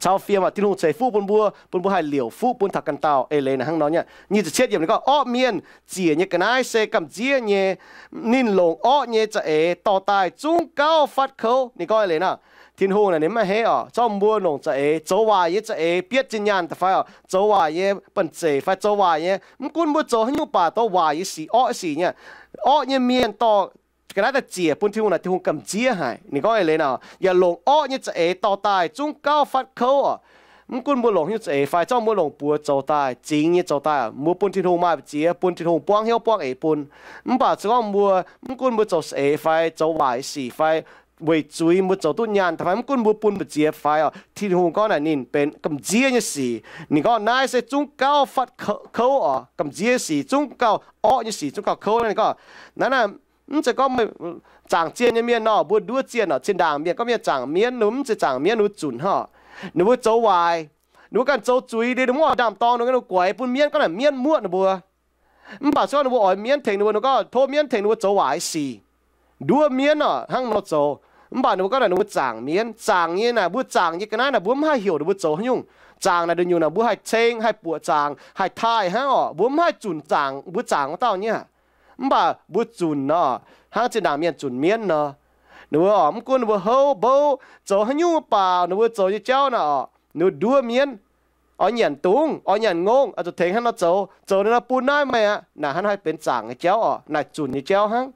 Cau fiem aac, Tin-Hungh ceix fuqv bun mbuo, bun mbuo haih liouc fuqv bun taux ganh dauh. Eix leiz naaic hnangv nor nyei. Nyic ziepc cietv yiemc ninh gorngv orqv mienh ziec nyei ga'naaiv se gamh nziev nyei. Ninh longc orqv nyei za'eix dorh daaih zungv gauh fatv kouv. Ninh gorngv eix leiz nor, Tin-Hungh naaic ninh mv a'hneiv orqc, zorqv mbuo longc za'eix, zoux waaic nyei za'eix, bietv zinh nyaanh daaih fai orqc, zoux waaic nyei banh zeic fai zoux waaic nyei, mv gunv mbuo zoux haaix nyungc baac dorh waaic nyei sic, orqv sic nyei. Orqv nyei mienh dorh ga'naaiv daaih ziec bun Tin-Hungh naaic, Tin-Hungh gamh nziev haic. Ninh gorngv eix leiz nor, yaac longc orqv nyei za'eix dorh daaih zungv gauh fatv kouv orqc. Mv gunv mbuo longc haaix nyungc za'eix fai zorqv mbuo longc buoz zoux daaih, zingx nyei zoux daaih, mbuo bun Tin-Hungh maaih mbu'ziex, bun Tin-Hungh buangv hnyouv buangv eix bun. Mv baac se gorngv mbuo mv gunv mbuo zoux za'eix fai zoux waaic sic fai weic zuiz mbuo zoux duqv nyaanh daaih fai mv gunv mbuo bun mbu'ziex fai orqc, Tin-Hungh gorngv naaic ninh benx gamh nziev nyei sic. Ninh gorngv naaiv se zungv gauh fatv kouv orqc, gamh nziev sic zungv gauh orqv nyei sic zungv gauh kouv. Ninh gorngv naaiv naaic mv zeiz gorngv meih zaangc zienh nyei mienh nor, mbuo nduov zienh orqc, zinh ndaangc mienh gorngv mienh zaangc mienv, ninh mbuo mv zeiz zaangc mienv, ninh mbuo zunc hnangv. Ninh mbuo zoux waaic, ninh mbuo ganh zoux zuiz liuz, ninh mbuo mv oix ndaam-dorng, ninh mbuo guaix bun mienv, gorngv naaic mienv muoqv ninh mbuo. Mv baac se gorngv ninh mbuo oix mienv tengx ninh mbuo, ninh gorngv tov mienv tengx ninh mbuo zoux waaic sic. Nduov mienv orqc, hnangv nor zoux. Mv baac ninh mbuo gorngv naaic ninh mbuo zaangc mienv, zaangc nyei naaic, mbuo zaangc nyei ga'naaiv naaic, mbuo mv haih heuc ninh mbuo zoux haaix nyungc. Zaangc naaic nduqc nyungc naaic, mbuo haih ceng, haih buoqc zaangc, haih taaih hnangv orqc, mbuo mv haih zunc zaangc mbuo zaangc wuov dauh nyei aqv. Mv baac mbuo zunc nor, hnangv zinh ndaangc mienh zunc mienv nor, ninh mbuo orqc, mv gunv ninh mbuo houv mbouv zoux haaix nyungc baac ninh mbuo zoux nyei jauv naaic orqc, ninh mbuo nduov mienv, oix nyanc dungz, oix nyanc ngongh, oix zuqc tengx hnangv nor zoux, zoux ninh nor bun naaiv meih aqv. Naaic hnangv naaiv haih benx zaangc nyei jauv orqc, naaic zunc nyei jauv hnangv.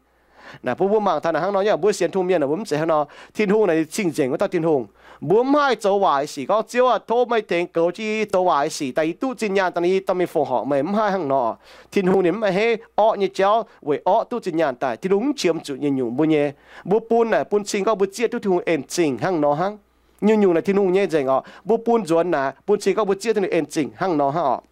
Naaic bun mbuo mangc taux naaic hnangv nor, yaac mbuo sienx Tin-Hungh mienh naaic mbuo mv zeiz hnangv nor. Tin-Hungh naaic ninh cing-nzengc wuov dauh Tin-Hungh. Mbuo mv haih zoux waaic sic gorngv, Ziouv aah, tov meih tengx goux jienv yie zoux waaic sic daaih yie duqv zinh nyaanh daaih yie dorh mingh fongc horc meih, mv haih hnangv nor. Tin-Hungh ninh mv a'hneiv orqv nyei jauv weic orqv duqv zinh nyaanh daaih. Tin-Hungh mv qiemx zuqc nyungc-nyungc mbuo nyei. Mbuo bun naaic bun cing gorngv mbuo zieqv duqv Tin-Hungh en-zingh hnangv nor hnangv. Nyungc-nyungc naaic Tin-Hungh nyei nzengc orqc. Mbuo bun nzuonx naaic bun cing gorngv mbuo zieqv Tin-Hungh en-zingh hnangv nor hnangv orqc.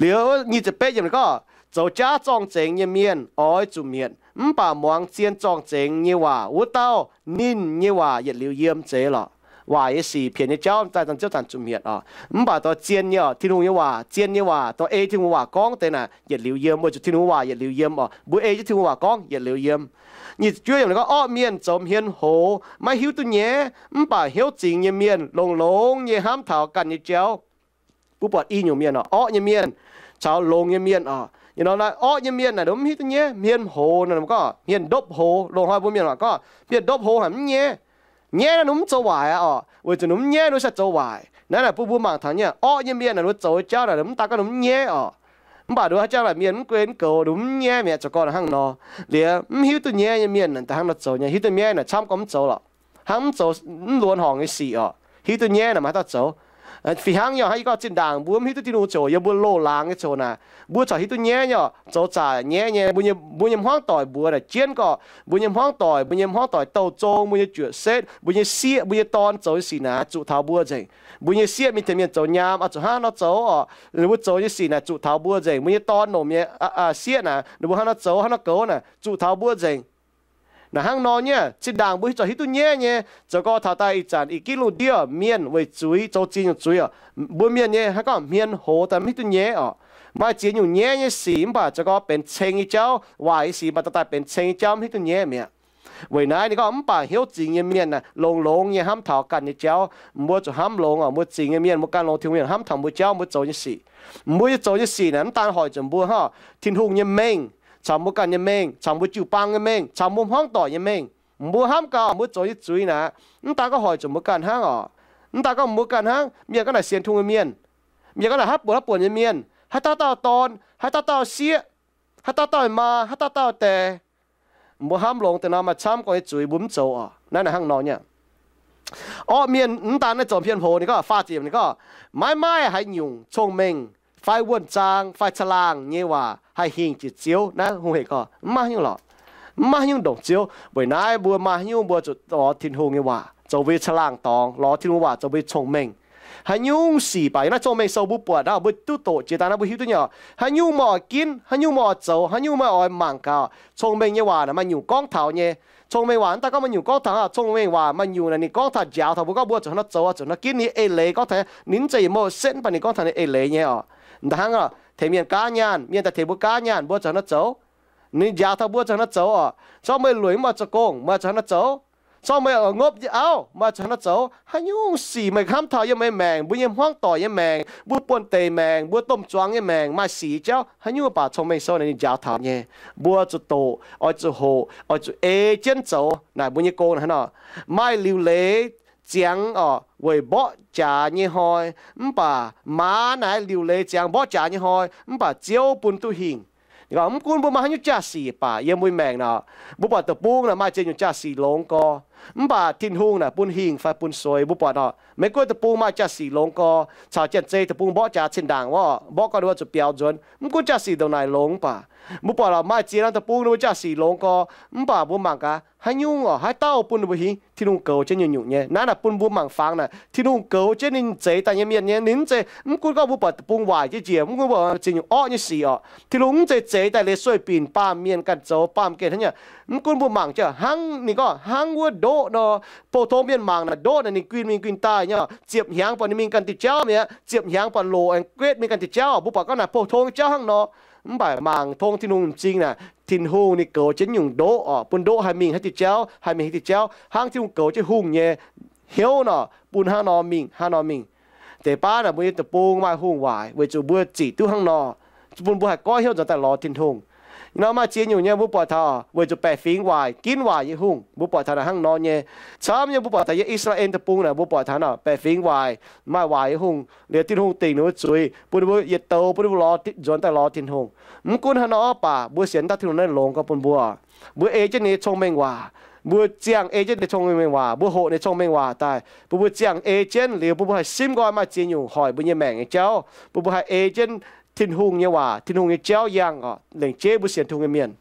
Liuz nyic ziepc betv yiemc gorngv, zoux jaav zorng-zengx nyei mienh oix zuqc mietc, mv baac muangx zien zorng-zengx nyei waac wuov dauh, ninh nyei waac yietc liuz yiem. Zeiz lorqc. Waaic nyei sic, pienx nyei jauv daaih, Ziouv zanc zuqc mietc orqc. Mv baac dorh zien nyei orqc, Tin-Hungh nyei waac, zien nyei waac, dorh ei Tin-Hungh waac gorngv deix naaic yietc liuz yiem, weic zuqc Tin-Hungh waac yietc liuz yiem orqc. Mbuo ei jienv Tin-Hungh waac gorngv yietc liuz yiem. Nyic ziepc juov yiemc gorngv, orqv mienh zoux hmien hoz, maiv hiuv duqv nyaiv, mv baac hnyouv zingx nyei mienh longx-longx nyei hnamv taux ganh nyei jauv. Mbuo buatc i nyungc mienh oc, orqv nyei mienh caux longx nyei mienh oc. Orqv nyei mienh naaic ninh mv hiuv duqv nyaiv. Hmien hoz naaic gorngv hmien ndopv hoz, loz-hnoi mbuo mienh waac gorngv hmien ndopv hoz haic, mv nyaiv. Nyaiv naaiv ninh mv zoux waaic aqv oc, weic zuqc ninh mv nyaiv ninh se zoux waaic. Naaiv naaic bun mbuo mangc taux nyei orqv nyei mienh naaic ninh zoux nyei jauv naaic mv daan gorngv ninh mv nyaiv oc. Mv baac ninh haaix jangx naaic mienh mv gunv mv goux ninh mv nyaiv mi'aqv, zoux gorn hnangv nor. Liuz mv hiuv duqv nyaiv nyei mienh naaic da'hnangv nor zoux nyei, hiuv duqv nyaiv naaic camv gorngv mv zoux lorqc. Hnangv mv zoux mv luonx horngc nyei sic oc, hiuv duqv nyaiv naaic maiv haih daaih zoux. Fih hnangv nyei oc, hnangv yie gorngv zinh ndaangc mbuo mv hiuv duqv Tin-Hungh coc, yiem mbuo loz-laangz nyei coc naaic, mbuo corc hiuv duqv nyaiv nyei oc, zoux zaqc nyaiv nyei. Mbuo nyei hmuangv doic mbuox naaic jienv gorqv, mbuo nyei hmuangv doic, mbuo nyei hmuangv doic douh zong, mbuo nyei juoqc setv, mbuo nyei sieqv, mbuo nyei dorn zoux nyei sic naaic zuqc taux mbuo nzengc. Mbuo nyei sieqv mingh tengx mienh zoux nyaam oix zuqc hnangv nor zoux oc. Ninh mbuo zoux nyei sic naaic zuqc taux mbuo nzengc. Mbuo nyei dorn longc mienh sieqv naaic ninh mbuo hnangv nor zoux, hnangv nor goux naaic zuqc taux mbuo nzengc. Naaic hnangv nor nyei, zinh ndaangc mbuo corc hiuv duqv nyaiv nyei, zoux gorx taux daaih ih zanc ih ginv lungh ndiev mienh weic zuiz zoux ziex nyungc zuiz oc. Mbuo mienh nyei hnangv gorngv hmien hoz daaih mv hiuv duqv nyaiv oc. Maaih ziex nyungc nyaiv nyei sic mv baac zoux gorx benx ceng nyei jauv, waaic nyei sic mv baac daaih benx ceng nyei jauv mv hiuv duqv nyaiv mi'aqv. Weic naaiv ninh gorngv mv baac hnyouv zingx nyei mienh naaic longx-longx nyei hnamv taux ganh nyei jauv. Mbuo zuqc hnamv longx oc, mbuo zingx nyei mienh, mbuo gan longx Tin-Hungh mienh hnamv taux mbuo jauv, mbuo zoux nyei sic. Mbuo nyei zoux nyei sic naaic mv daan hoic zuqc mbuo hnangv Tin-Hungh nyei mengh caux mbuo ganh nyei mengh, caux mbuo jiu-baang nyei mengh, caux mbuo hmuangv doic nyei mengh. Mbuo hnamv gaax mbuo zoux nyei zuiz naaic, mv daan gorngv hoic zuqc mbuo ganh hnangv oc. Mv daan gorngv mbuo ganh hnangv, mienh gorngv naaic sienx Tin-Hungh nyei mienh, mienh gorngv naaic haaix buonc haaix buonc nyei mienh, haaix dauh dauh dorn, haaix dauh dauh sieqv, haaix dauh dauh maa, haaix dauh dauh dae. Mbuo hnamv longx deix nor maaih camv gorngv nyei zuiz mbuo mv zoux oc. Naaiv naaic hnangv nor nyei. Orqv mienh mv daan naaiv zoux hmien hoz, ninh gorngv faah ziepc ninh gorngv, maiv maaih haaix nyungc cong-mengh fai wuonh zaang fai caangh laangh nyei waac haih hingh jiex Ziouv. Naaiv hungh hec gorngv mv maaih haaix nyungc lorqc. Mv maaih haaix nyungc ndongc Ziouv. Weic naaiv mbuo maaih haaix nyungc mbuo zuqc lorz Tin-Hungh nyei waac zoux mbuo nyei caangh laangh dorngx, lorz Tin-Hungh waac zoux mbuo nyei cong-mengh. Haaix nyungc sic baac yiem naaiv cong-mengh sou mbuo buatc naaiv, mbuo duqv doqc jiex daaih naaiv mbuo hiuv duqv nyei oc. Haaix nyungc meih oix ginv, haiz nyungc meih oix zoux, haaix nyungc meih oix mangc gaax. Cong-mengh nyei waac naaic maaih nyungc gorngv taux nyei. Cong-mengh waac mv daan gorngv maaih nyungc gorngv taux hnangv. Cong-mengh waac maaih nyungc naaic ninh gorngv taux njaaux taux mbuo gorngv mbuo zuqc hnangv nor zoux, zuqc hnangv nor ginv. Ninh eix leiz gorngv taux, ninh mv zeiz yietc mouh setv, mv baac ninh gorngv taux ninh eix leiz nyei oc. Da'hnangv oc, tengx mienh gaanv nyaanh, mienh daaih tengx mbuo gaanv nyaanh, mbuo zuqc hnangv nor zoux. Ninh njaaux taux mbuo zuqc hnangv nor zoux oc. Corc meih lueic mv baac zoux gong, meih zuqc hnangv nor zoux. Corc meih oix ngopv auv, meih zuqc hnangv nor zoux. Haaix nyungc sic meih hnamv taux yiem meih maengc, mbuo nyei hmuangv doic nyei maengc, mbuo buonv-deic maengc, mbuo domh zuangx nyei maengc, maaih sic jauv, haaix nyungc baac cong-mengh sou naaic ninh njaaux taux nyei. Mbuo zuqc doqc, oix zuqc hoqc, oix zuqc ei jienv zoux naaic mbuo nyei gong hnangv nor. Maaih liuc leiz ziangx oc, weic mborqv jaax nyei hnoi, mv baac maaz naaic liuc leiz ziangx mborqv jaax nyei hnoi, mv baac Ziouv bun duqv hingh. Mv gunv mbuo maaih haaix nyungc jaax-sic baac yiem mbuo maengc nor, mbuo buatc deic-bung naaic maaih ziex nyungc jaax-sic longx gorx, mv baac Tin-Hungh naaic bun hingh fai bun sueix. Mbuo buatc oc, Meiv Guoqv deic-bung maaih jaax-sic longx gorx, caux janx-zei deic-bung mborqv jaax zinh ndaangc wuov, mborqv gorn ninh mbuo zuqc biaux nzuonx. Mv gunv jaax-sic ndongc naaic longx baac, mbuo buatc oc, maaih ziex norm deic-bung ninh mbuo jaax-sic longx gorx, mv baac mbuo mangc gaax haaix nyungc oc, haaix dauh bun ninh mbuo hingh. Tin-Hungh goux jienv nyungc-nyungc nyei. Naaiv naaic bun mbuo mangc fangx naaic, Tin-Hungh goux jienv ninh zeix daaih nyei mienh nyei. Ninh mv zeiz, mv gunv gorngv mbuo buatc deic-bung waaic jienv njiec, mv gunv mbuo ziex nyungc orqv nyei sic oc, Tin-Hungh mv zeiz zeix daaih liuz sueih binc baamh mienh ganh zoux, baamh gengh hnangv nyei. Mv gunv mbuo mangc jienv hnangv ninh gorngv hnangv wuov ndoqv nor, pou-tong mienh mangc naaic ndoqv naaic ninh guinh mingh guinh daaih nyei, ziepc hnyangx buatc ninh mingh ganh diuh jauv mi'aqv, ziepc hnyangx buatc loc aengx guetv mingh ganh diuh jauv. Mbuo buatc gorngv naaic pou-tong jauv hnangv nor. Mv baac mangc tong Tin-Hungh m'zing naaic, Tin-Hungh ninh goux jienv nyungc ndoqv oc, bun ndoqv haih mingh haaix diuh jauv, haih mingh haaix diuh jauv, hnangv Tin-Hungh goux jienv hungh nyei hnyouv nor, bun hnangv nor mingh, hnangv nor mingh. Deix baav naaic mbuo nyei deic-bung maaih hungh waaic weic zuqc mbuo zic duqv hnangv nor, bun mbuo haih goiv hnyouv nzuonx daaih lorz Tin-Hungh. Nor maaih ziex nyungc nyei mbuo buatc taux weic zuqc baeqc fingx waaic, ginv waaic nyei hungh, mbuo buatc taux naaic hnangv nor nyei. Camv nyei mbuo buatc taux yiem I^saa^laa^en deic-bung naaic mbuo buatc taux naaic baeqc fingx waaic, maaih waaic nyei hungh, liuz Tin-Hungh dingc ninh mbuo zuiz, bun ninh mbuo yietc douz, bun ninh mbuo lorz nzuonx daaih lorz Tin-Hungh. Mv gunv hnangv nor baac mbuo sienx daaih Tin-Hungh naaiv longx gorx bun mbuo. Mbuo ei jienv ninh nyei cong-mengh waac, mbuo ziangh ei jienv ninh cong-mengh waac, mbuo hoqc ninh cong-mengh waac daaih, bun mbuo ziangh ei jienv liuz bun mbuo haih simv nqoi maaih ziex nyungc hoic mbuo nyei maengc nyei jauv, bun mbuo haih ei jienv Tin-Hungh nyei waac, Tin-Hungh nyei jauv yangh oc, lengc jeiv mbuo sienx Tin-Hungh nyei mienh.